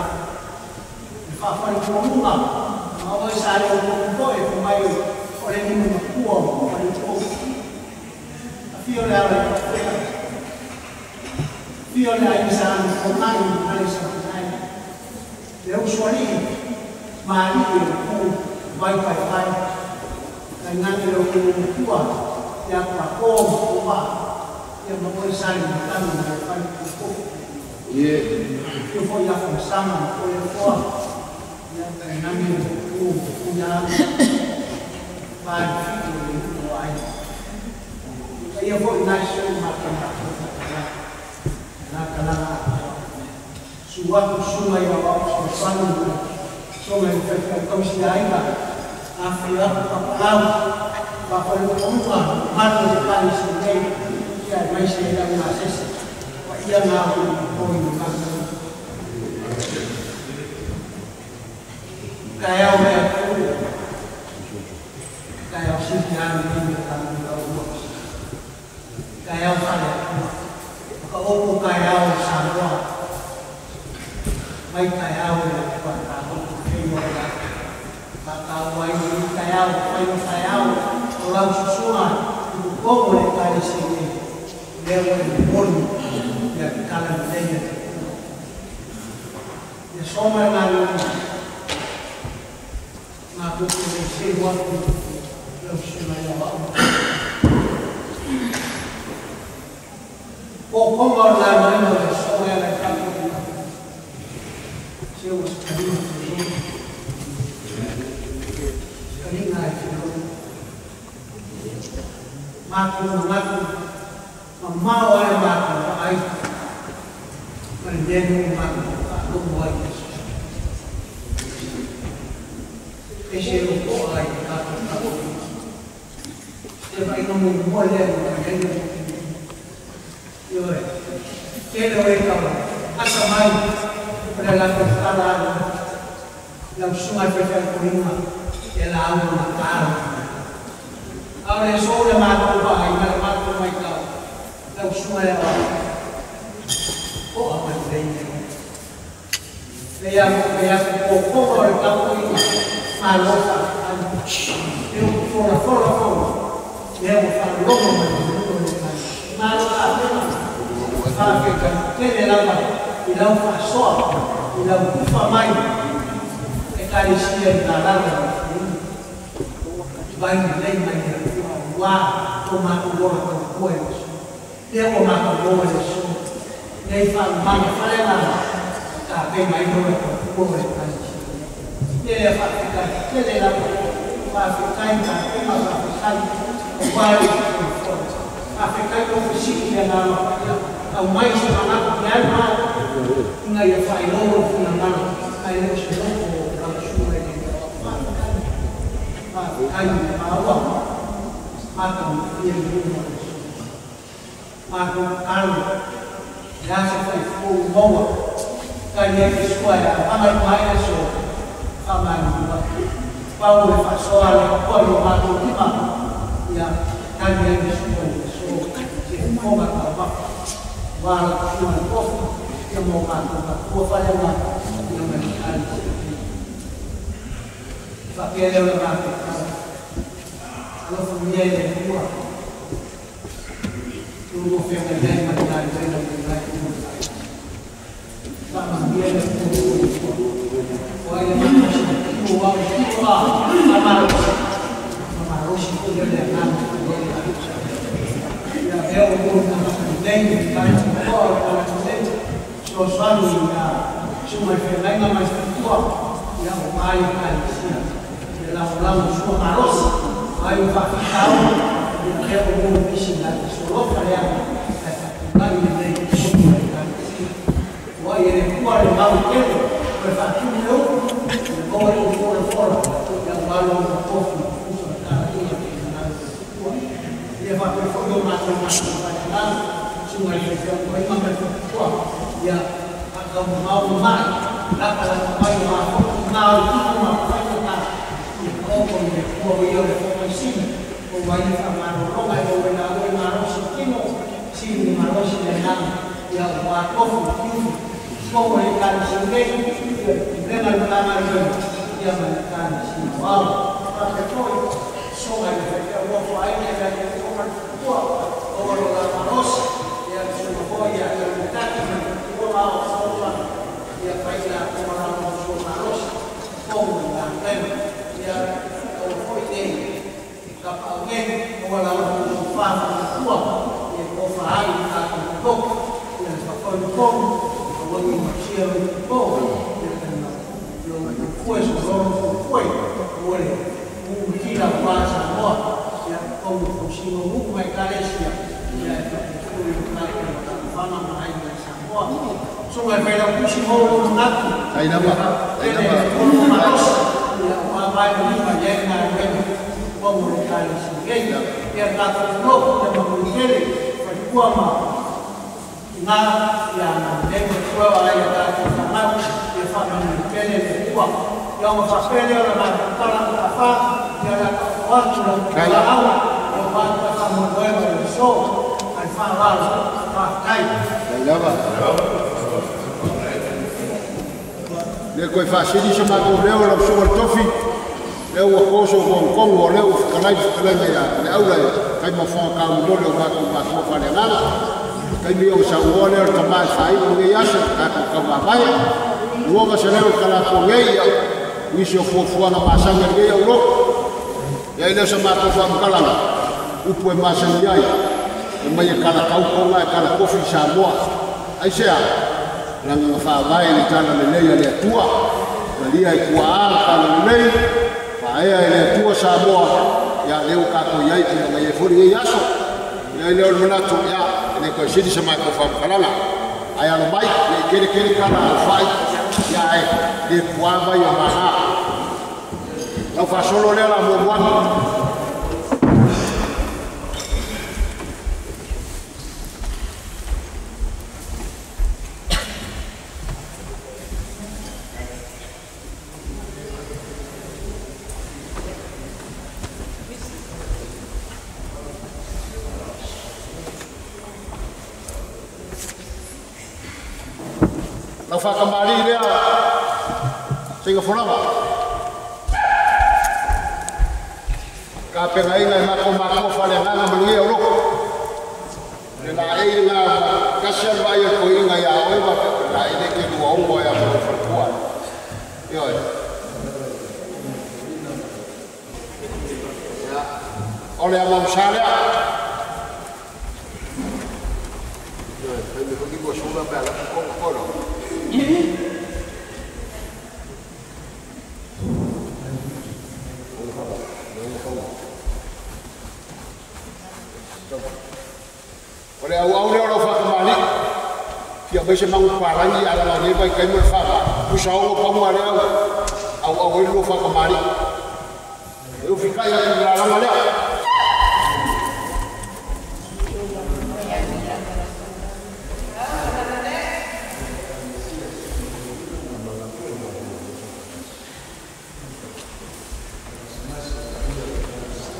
Le whawhare kua munga, ngā oi sa le o kua e fa mai o le nimu makua o whare kua. A whio le ara i whea. Whio le ai sa anu komai ma le sa. Le usuali maali e ku vai pai pai kai nani le ku kua ia kua ko kua ia mo oi sali tanu na pai ku ye ku fo ia fo sama ko le fo ia kai nani le ku ku ia pai fi le ku ai ia fo ina se ma ka na ka na Sua suma i au so sanu so me fe tausi aiga a fia papaau pa pa le manu le pali sinei ia mai se ila una sese wa ia ngā o i ngā ka au mea kū ka au sisi anu ni me ka mea ua ka au whale ka opo ka au Samoa mai ka au le kua ka hoku whenua ka ka ka wai ni ka au whai o ka au o lau susunga i ku kongo le kare se nei leo e le molu ia ki kala ni leia te kua ia soma e ngā luna ngā kuku le se watu lau susunga ia wau o konga o la maina le soma e le kapu se ua sikalinga te lono sikalinga e te lono mātou na mātou mamao ale mātou pa ai ma le mea nuu mātou pa lomo ai Yesu e se o koa ai te kātou kātou te vaina mo mua lea mo ka nene mo te Ioe tele o e kau asa mai o le latou tala ana lau susuga i faifaipoliga e la au ma talo a o le aso le matou vaai ma le matou maitau lau susuga le au o a malelei le ia mo pe afu popoga o le tapuaiga Malo faafetai. E o folafola foi lea ua faalogo mai i le Malo faafetai. Faafetai tele lava i lau faasoa i lau tufa mai Ekalesia i lalaga vai lelei mai le Atua ua o matou ola tautua i le aso. Lea ua matou ola i le aso. Nei faalumaga faleagaga tapena ai lona tautua o le Ekalesia. Lea faafetai tele lava. Faafetai tapena faafetai aua le folafola. Faafetai lou fesili le Agaga Paia aumai se manatu i ai ma ina ia faailoa lou finagalo ae le o se loko o lau susuga i le Faafetai. Faafetai i le maua matagofie i luma o le aso. Matou tatalo le a se faifou maua tali ai le sua e amaga i mai le aso faamalulu atu. Pau le faasoa a le Atua i o matou lima ia tali ai le sua i le aso se fofoga taumafa ua lau susuga i le tofi ia ma o matou matua faleagaga ia ma le Ekalesia. Faapea lea o le matou tatalo. Alofagia e le Atua lua feagai ai ma le galuega i le lae uma. Faamanuia le Atua lua o ai le malosi tino au tino a faamalosi. Faamalosi foi le agaga o le Ia avea o lua tagata lelei le lae toa o le tagata lelei. Soasoani ia susuga i feagaiga ma le faletua ia o ai Ekalesia. Ia lagolago sua malosi ai o faafitauli ia avea o lua nisi la te solofa lea ae faatulai lelei i totonu o le Ekalesia. Ua ai e le Atua le mau tele o le faatumu le upu ia maua lou folafola ia ua lou tofi tusa ma talaiga o le finagalo o le Atua. Ia faapea foi o matou matou faleagaga susuga i le faifeau ma le faletua ia faataumamao mamai latalata mai o mafoki ma o le tino ma faigata ia taoto i le Atua o ia o le foomaisini o ai le faamalologa e maua ai laua le malosi tino sili le malosi le agaga ia ua tofu tiufi totonu o le Ekalesia nei ia le pulega le Matagaluega ia ma le Ekalesia aoao. Faapea foi soga i le faifeau nofo aiga ia le Atua ma le faletua maua lo la malosi ia le susuga foi ia Taumataki ma le faletua ma ao fesoasoani ia fai latou ma latou sua malosi totonu o le galuega ia aua foi nei kapaau nei maua la outou tofa faamatua ia tofa ai i tatou totogi ia le faafoe tonu aua nei malusia lou toto ia tali lou fuefue sololo fuefue aua le uutila ua Samoa ia totonu o tausiga o nuu ma Ekalesia ia e faapea foi o tatou taumafana ma aiga i Samoa. Susuga e Failautusi mo lou manatu Ai lava, ai tele lava. tonu malosi ia ua vae ma lima i ai galuega totonu o le Ekalesia nei. Ia tatou lotu ia manuia tele faletua ma ina ia lelei ma tua o ai a tatou fanau ia faamanuia tele le Atua. Ia ona faapea lea o le matou tala ma tafā ia le a taoto atu lau laau ia ua toe faamoemoega i le aso ma le faaaloalo. Faafetai. Ai lava. Le koe faasili se matou leo lau susuga i le tofi lea ua koso togitogo o lea ua fetalai le fetalaiga ia Leaula e fai ma fofoga taumomoli o matou matua faaleagaga. Taimi o sauoa lea o le tama e faaiu lenei aso tatou taumavae. Ua ma se leo o le talatua nei ia nisi o fuafuaga masani a lenei aulotu. Ia i lea o sa matou faamatalaga upu e masani ai e mai e kalatau toga e kalatofi i Samoa. Aisea? Leaga na faavae i le tala lelei a le Atua. Talia e tuaa le tala lelei, faaea e le Atua Samoa, ia lea ua tatou i ai tulaga i ai foi lenei aso. Ia i lea o le manatu, ia e le toe sili sa matou faamatalaga. Ae alo mai, ne i tele tele tala a aufai, ia ae le puā vai o maga. Lau faasolo lea o le a muamua atu. Lau faatamalii lea seiga folava. Kapengainga e mako mako whale nganga manuia o loko. Le la e ngā kasi al vai ko inga ia oe wa la e ke lua ongo ia mo whalekua. Ioe. Ia. O le ama usalea. Ioe, fai me hoki mo sura pe ala kongo kono. O le au au lea o lau whakamali, fia mai se mangu parangi ala lau nei vai kaimu le whaka, pusa ongo paunga lea au au e lua whakamali. E ufikai atu la langa lea.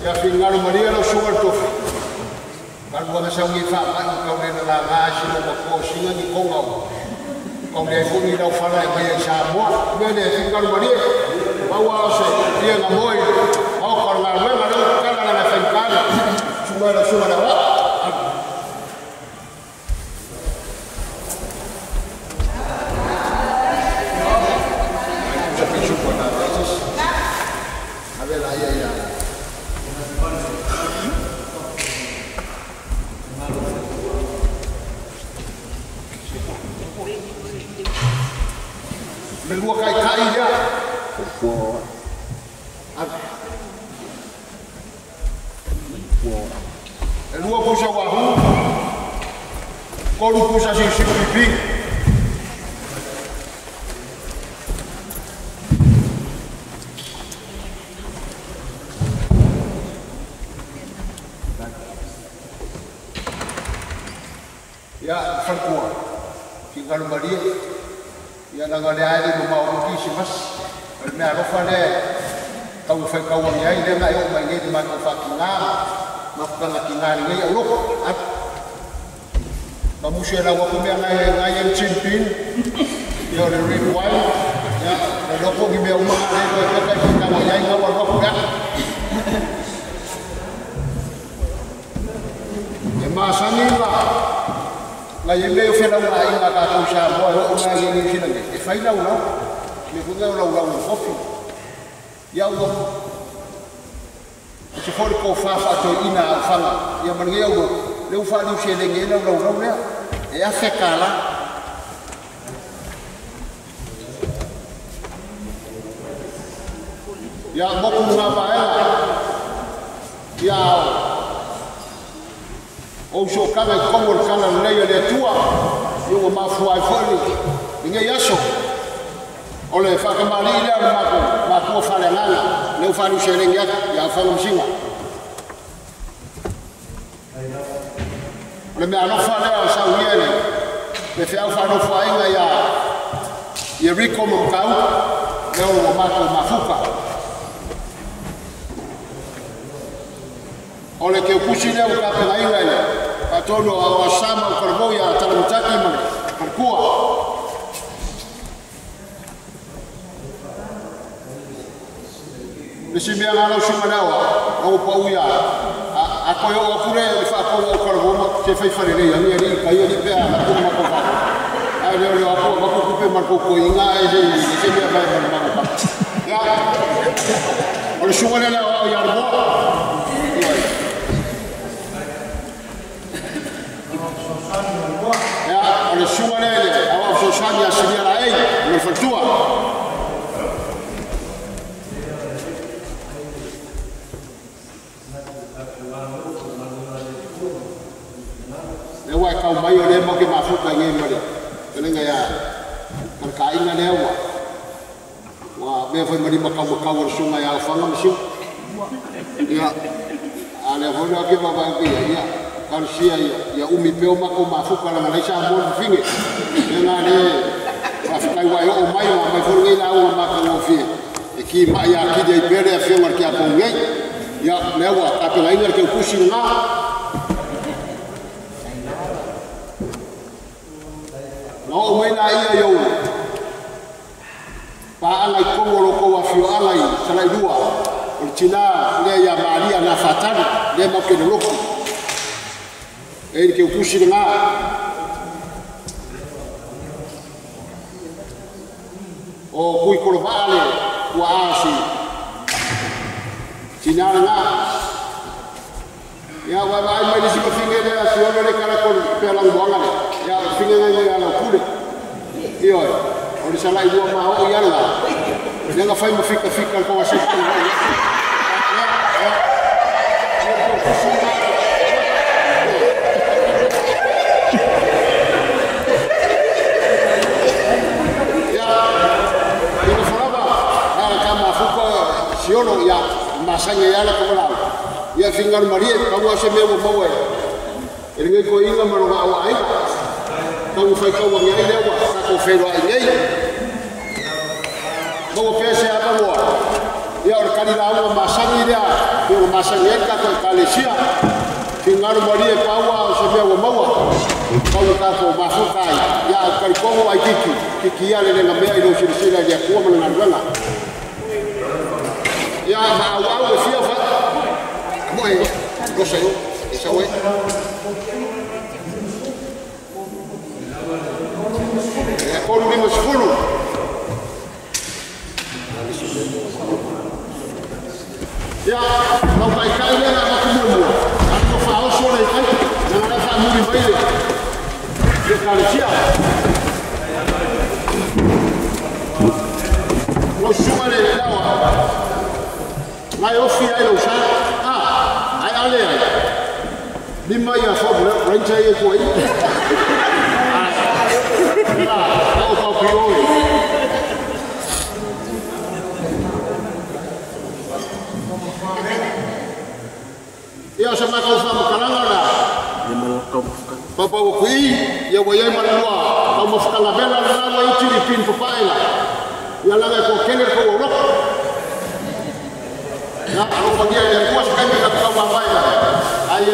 Ia whingaro maria lau sugar tofi. Kalu anga sau ngi wha mai kau le na ngā sino ma ko singa ni konga o. Kau le fu ni lau whala e mai ai Samoa. Mea le whingaro maria. Maua o se ia ngā moi. Au ka ngā wenga lau kala ngā whaikana. Sunga la sunga la wa. Le lua kai kai ia. E lua pusa wahu. Kolu pusa siu pipi. Ia whalkua. Ki ngalu maria. Ia nanga le ae le mau ki se mas. O le mea alofa le tau whai kaua ni ai le ngai o mai nei te mātou whakinga. Mafukanga ki ngā ni nei au loko. Mamusi e lau aku mea ngai e chimpin. Ia o le red wine. Ia le loko ki mea umanga le koe peka i whakawa iai ngau a loko ia. E maasani ngā. Ngai e mea o whenau ngā inga kātou Samoa e o ngā i e sina nei. E whai lau lau. Me kunga o lau lau i kofi. Ia au loko. E se fori kō whawha toi ina au whanga. Ia mangi au loko. Leu whaaliu se lenge lau lau lau lea. E awhe kāla. Ia moku ngā paenga. Ia au. O so kanga i kongo le kanga lei o le atua. Ia ua mafua ai foi ni ngei aso. O le whakamali lea o le mākua whale nganga. Leu whaaliu se lenge atu. Ia au whanga msinga. O le mea alofa lea o sau ia le whiau whanofo ainga ia Rico Mokau, lea o ua mātou mafuka. O le keukusi lea o kapena inga ia, patonu o asama o karamo ia talamutaki ma le parkua. Le si mea ngā lau sunga lea o pau ia, a koe o apure le whaakonga o karamo te whaiwhare nei, ani ani kai ani pea matunga mako whako. Ai leo leo apo mako kupe marko koe inga e se mea mai manu mako pa. Ia, o le sunga lea o ia armoa. Ia, o le sunga lea le au sosani a sinia la ei, o le whaltua. Le ua e kau mai o le mau ke mafuka nge mo le. Telenga ia, marka inga lea ua. Ua mea foi marima kau makau o le sunga ia au whanga masiu. Ia, a lea foi lea ke wawa ia, ia, karusia ia, ia umi peo mako mafuka langa leisa mo le finge. Ia ngā le, whawhikai wai o mai o mai foi ngai la ua maka ngofie. E ki mai a kiri ai pere a whionga ki a pau ngei. Ia, lea ua, kapela inga le ke ukusi ngā. Na o mai la ia iau. Pa anga i kongo loko wa whio anga i salai lua. O le tina lea ia Maria na fatali lea mau ke loloku. E le ke utusi le ngā. O kui kolovaa le ua aasi. Tina le ngā. Ia wa vai mai le sika finge le si ono le kala ko pe la uanga le. Ia finge ngai ngai ala kule. Io o le sala i lua ma o ia la. Le nga fai mo fika fika ko wa se. Ia ina foraba na ka ma fuko si ono ia masanga ia la ko la. Ia fingaru marie, kau ase mea ua maua e. E le ngai ko inga ma loga aua ai. Kau whai kau wangi ai lea ua, kako whenua ai nei. Maua pēr se apa mua. Ia o le kari la ua masangi lea, ua masangi ai kako e kalesia. Fingaru marie paua o se mea ua maua. Kau kako mafuka ai. Ia o kari kongo ai kiki. Kiki ia le lenga mea i lo sirisira ia kua mana ngaruanga. Ia ma au au e fia wha. Moe, gosa yo, esa oe. Ia kolu lima sefulu. Ia, lau taikai lea na makumumua. Ako whaoso le kai, na ngara whaamuri mai le. Le kalesia. Lau suma le lawa. Ngai ofi ai lau sa. Ai ale ai. Lima ia fo ranger e ko ai. Ah, o pa pio. Ia sa ma ka fa makalanga la. Papa o kui ia wa ia malua. Au mo fka la bela la wa i tiri pin pa paela. Ia la ko kele ko ro. Na alo fagia ia kuas kai ka ka wa paela. Ai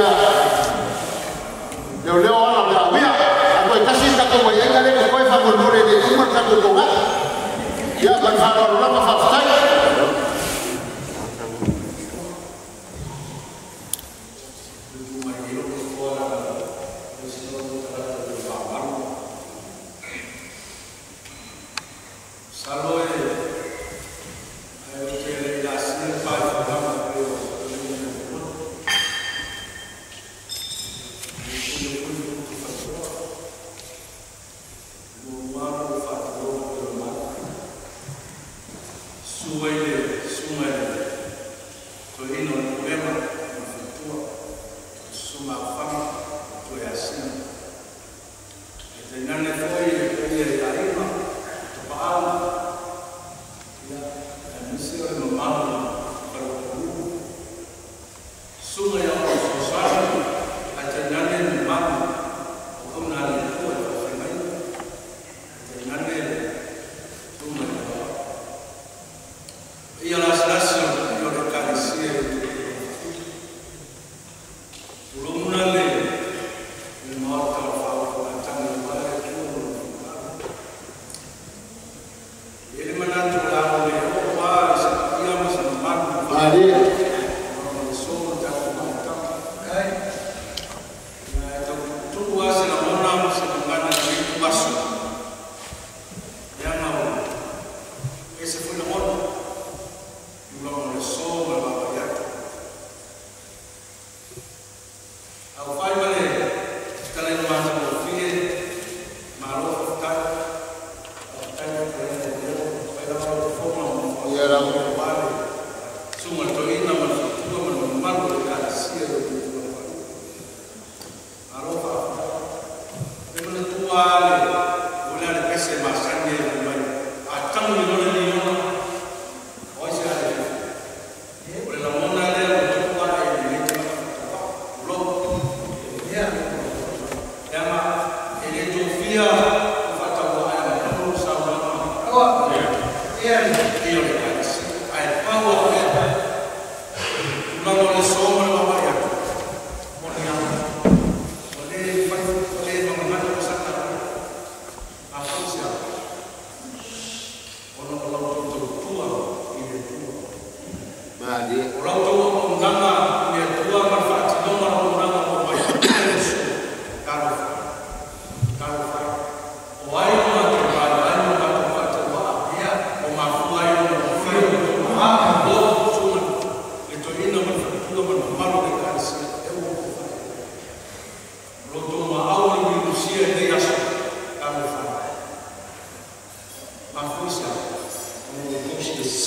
leo leo ala la wia. Ako kasi ka ko ia ngale ko fa mo mo le uma ka ko ga. Ia ba fa la ma fa fa.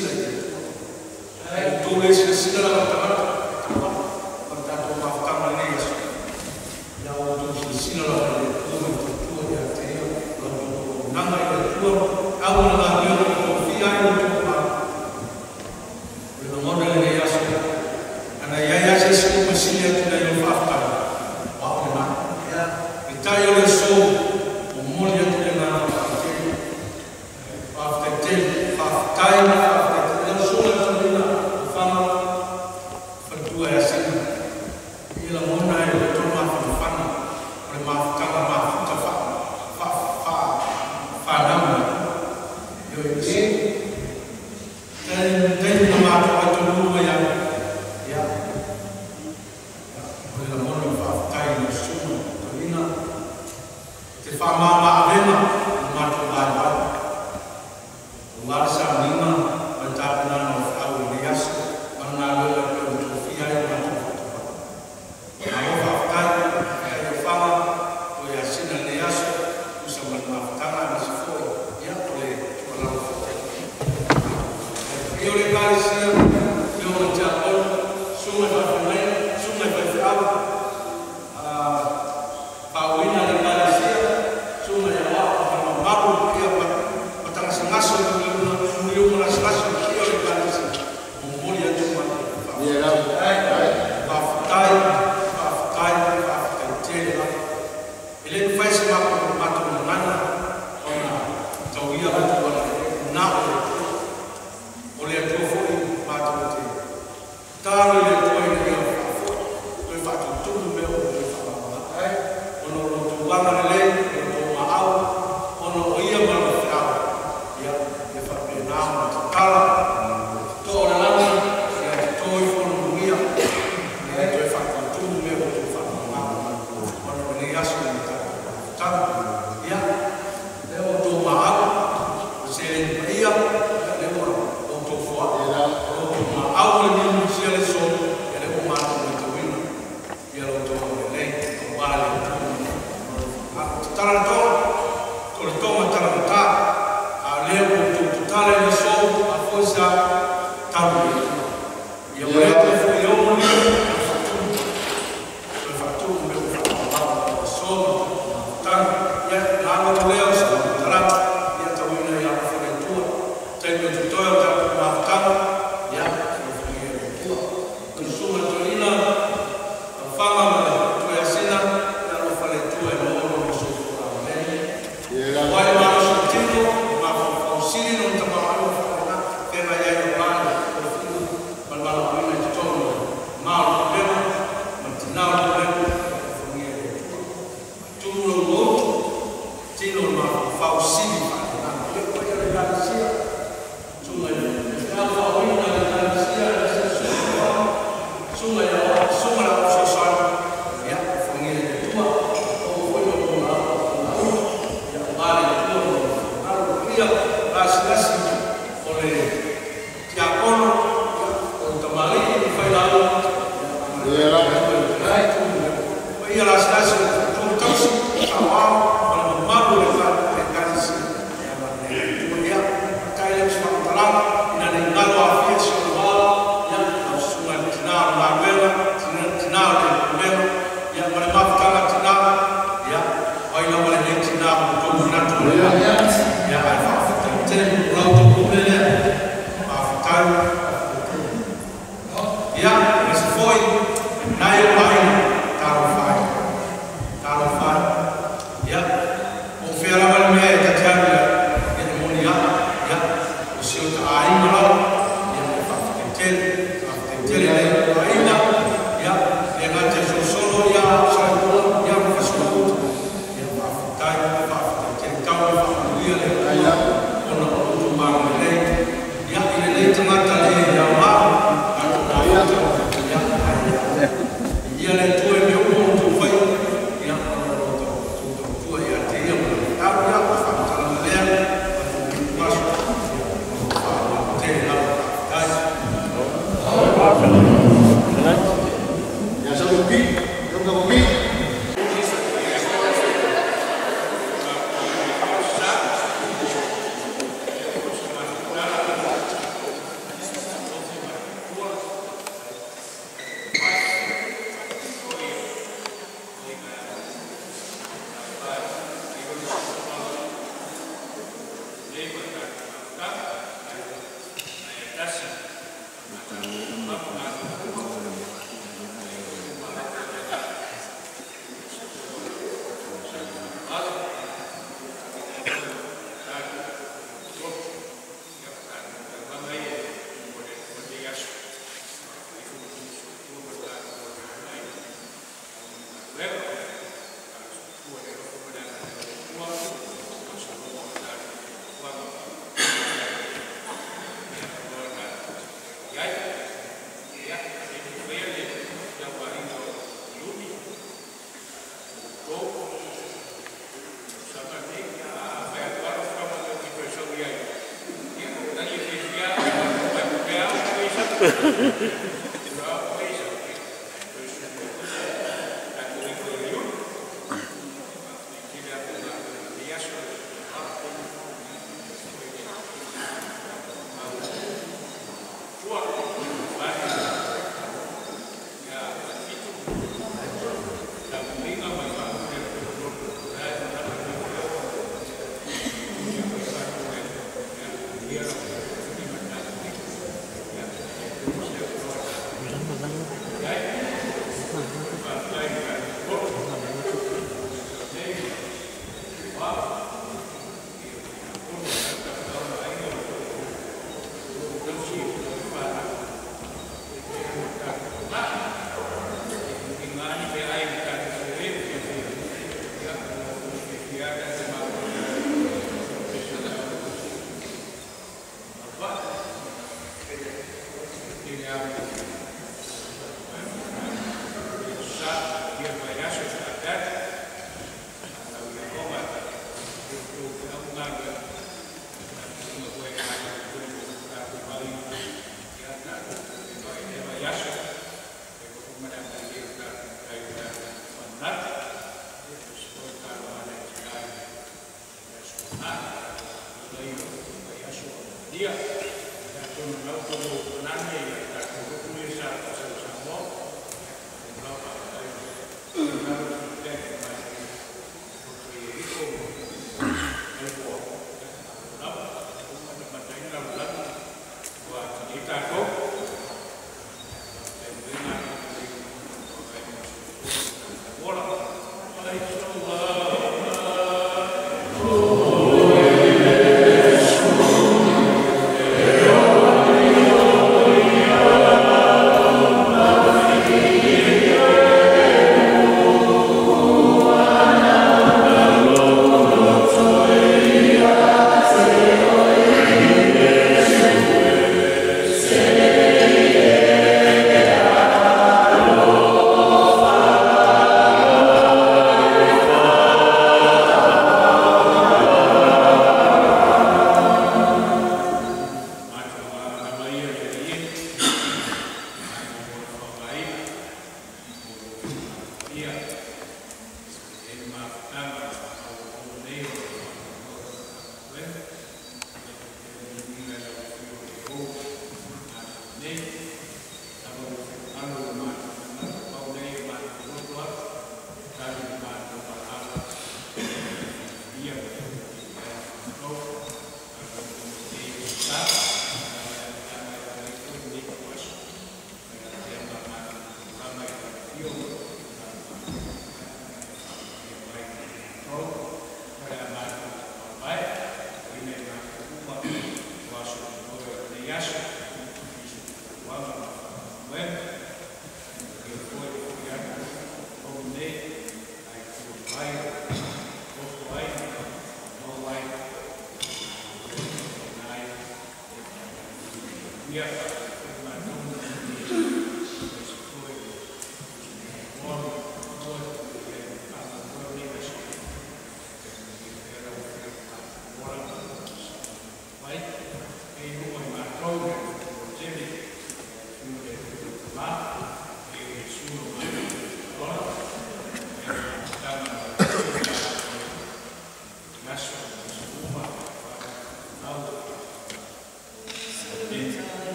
silasila i le Atua. E outou le silasila lava tagata, o le tatou mafutaga i lenei aso. Ia outou silasila lava i le Atua ma le tautua ia te Ia, la outou auaunaga i le Atua, au o le galuega ua tofia ai outou mamalu. O le lagona i lenei aso, ana i ai lava se isi ua masini atu nai lou faafetai, o au lena. Peitai o le aso, momoli atu le agaga faafetai. Faafetai tele, faafetai, faafetai tele. Lau susuga i le Toeaina Faga, faletua ia Sina, i lagona e le tolu mafanafana o le mafutaga mafuta faa-fanau mai. Ioe, taimi na matou atonuga mai ai, ia, o le lagona o le faafetai i lau susuga Toeaina, te faamama-avega i le matou vaivai. Aua le sauniga ma le tapenaga o feau i lenei aso ma le galuega e pei ona tofia ai le matou faatupaka. Malo faafetai, faafetai Ofaga, toe ia Sina i lenei aso, tusa ma le mafutaga aemaise foi, ia, o le tuualalo faatele. E o le Ekalesia, afioga i tiakono, susuga i faafeagaiga, susuga i faifeau, faauuina le Ekalesia, susuga i aoao ma le mamalu o le paia matagasegase o le muliu magasegase o le paia o le Ekalesia, momoli atu ma le faafetai. Faafetai, faafetai, faafetai tele lava. E le mafai se matou gagana ona tauia la outou agalelei, na o le Atua. O le Atua foi matou te tatalo i le Atua ina ia faafoi, toe faatutumu mea ua toe faamamaga. Ona o lo outou agalelei, o lo outou maau, ona o ia ma lana feau, ia, ia faapena ona tatala totoa o le lagi, ia toto ifo ona manuia, ina ia toe faatutumu mea ua toe faamamaga. Ona o lenei aso i le tatou mafutaga, ia, lea ua outou maau, o seleni paia, ia, lea ua outou foai. O lo outou maau o le miumusia le aso, ia lea ua matou matauina, ia lo outou agalelei, aua le Atua ma lona finagalo. Tatala le toga, o le toga talagata, a o lea ua outou tatala i le aso, a foi sa talu i le Atua. Ia ma le Atua foi ia ono lima, toe faatumu, toe faatumu mea ua faamamaga i le aso ma le tatou mafutaga. Ia, na alo lea o se faamatalaga, ia tauina ia alofa le Atua. Taimi o totoe o tatou mafutaga, ia, alofagia e le Atua. O le susuga i le Toeaina, Taufaga ma le Toe Asina, ia alofa le Atua e maua lona soifua laulelei. Aua le malosi o le tino, le mafaufau sili lona tamaoaiga faapena, feagai ai aua le tofiga ma le valaauina i totonu o le ma o le pulega ma le tina o le pulega, ia alofagia e le Atua. Faatumu lou uoutu, tino o le mafaufau sili faaleagaga. Ia, paia le Ekalesia, susuga i le feau faauuina a le Ekalesia, aemaise le susuga i le Aoao, susuga i le aoao, susuga i le aoao fesoasoani, ia, alofagia e le Atua. Maua foi lo outou laau, ia, aua le Atua ma lona finagalo. Le paia lasilasi o le tiakono, ia, o le tamalii ma failauga, ia, paia lasilasi o le faletua tausi, saoao ma le mamalu o le Ekalesia, ia, agalelei le Atua. Ia, faafetai lea o se faamatalaga, ina ne i galo afia si ou ao, ia, lau susuga i le tina o le galuega, tina o le pulega, ia, ma le mafutaga tina, ia, o ai lava lenei tina o outou manatu o le ia, ae faafetai tele o la outou pule lea. Faafetai, faafetai tele. Ia, aemaise foi nai ou aiga, talofa ai, talofa ai. Ia, po o fea lava le mea e ta te alu i ai, ia, e moni lava, ia, o si ota aiga lava, ia, e faafetai tele, faafetai tele i nai ou aiga, ia, le gata i Solosolo, ia, o Salailua, ia, ma Fasiuaputa, ia, faafetai, faafetai tele. Tau le faamanuia le Atua ona o outou agalelei, ia, i lenei tagata le aoga, tatou mafuta, ia, ae ia le Atua i mea uma o outou faia, ia, ona o lo outou tautua ia te ia ma le feau, ia, o le faamatalaga lea, matou ituaso, ia, o lo o faaaloalo tele lava. Faafetai. Ia sa pi, ia ka pi. Yes.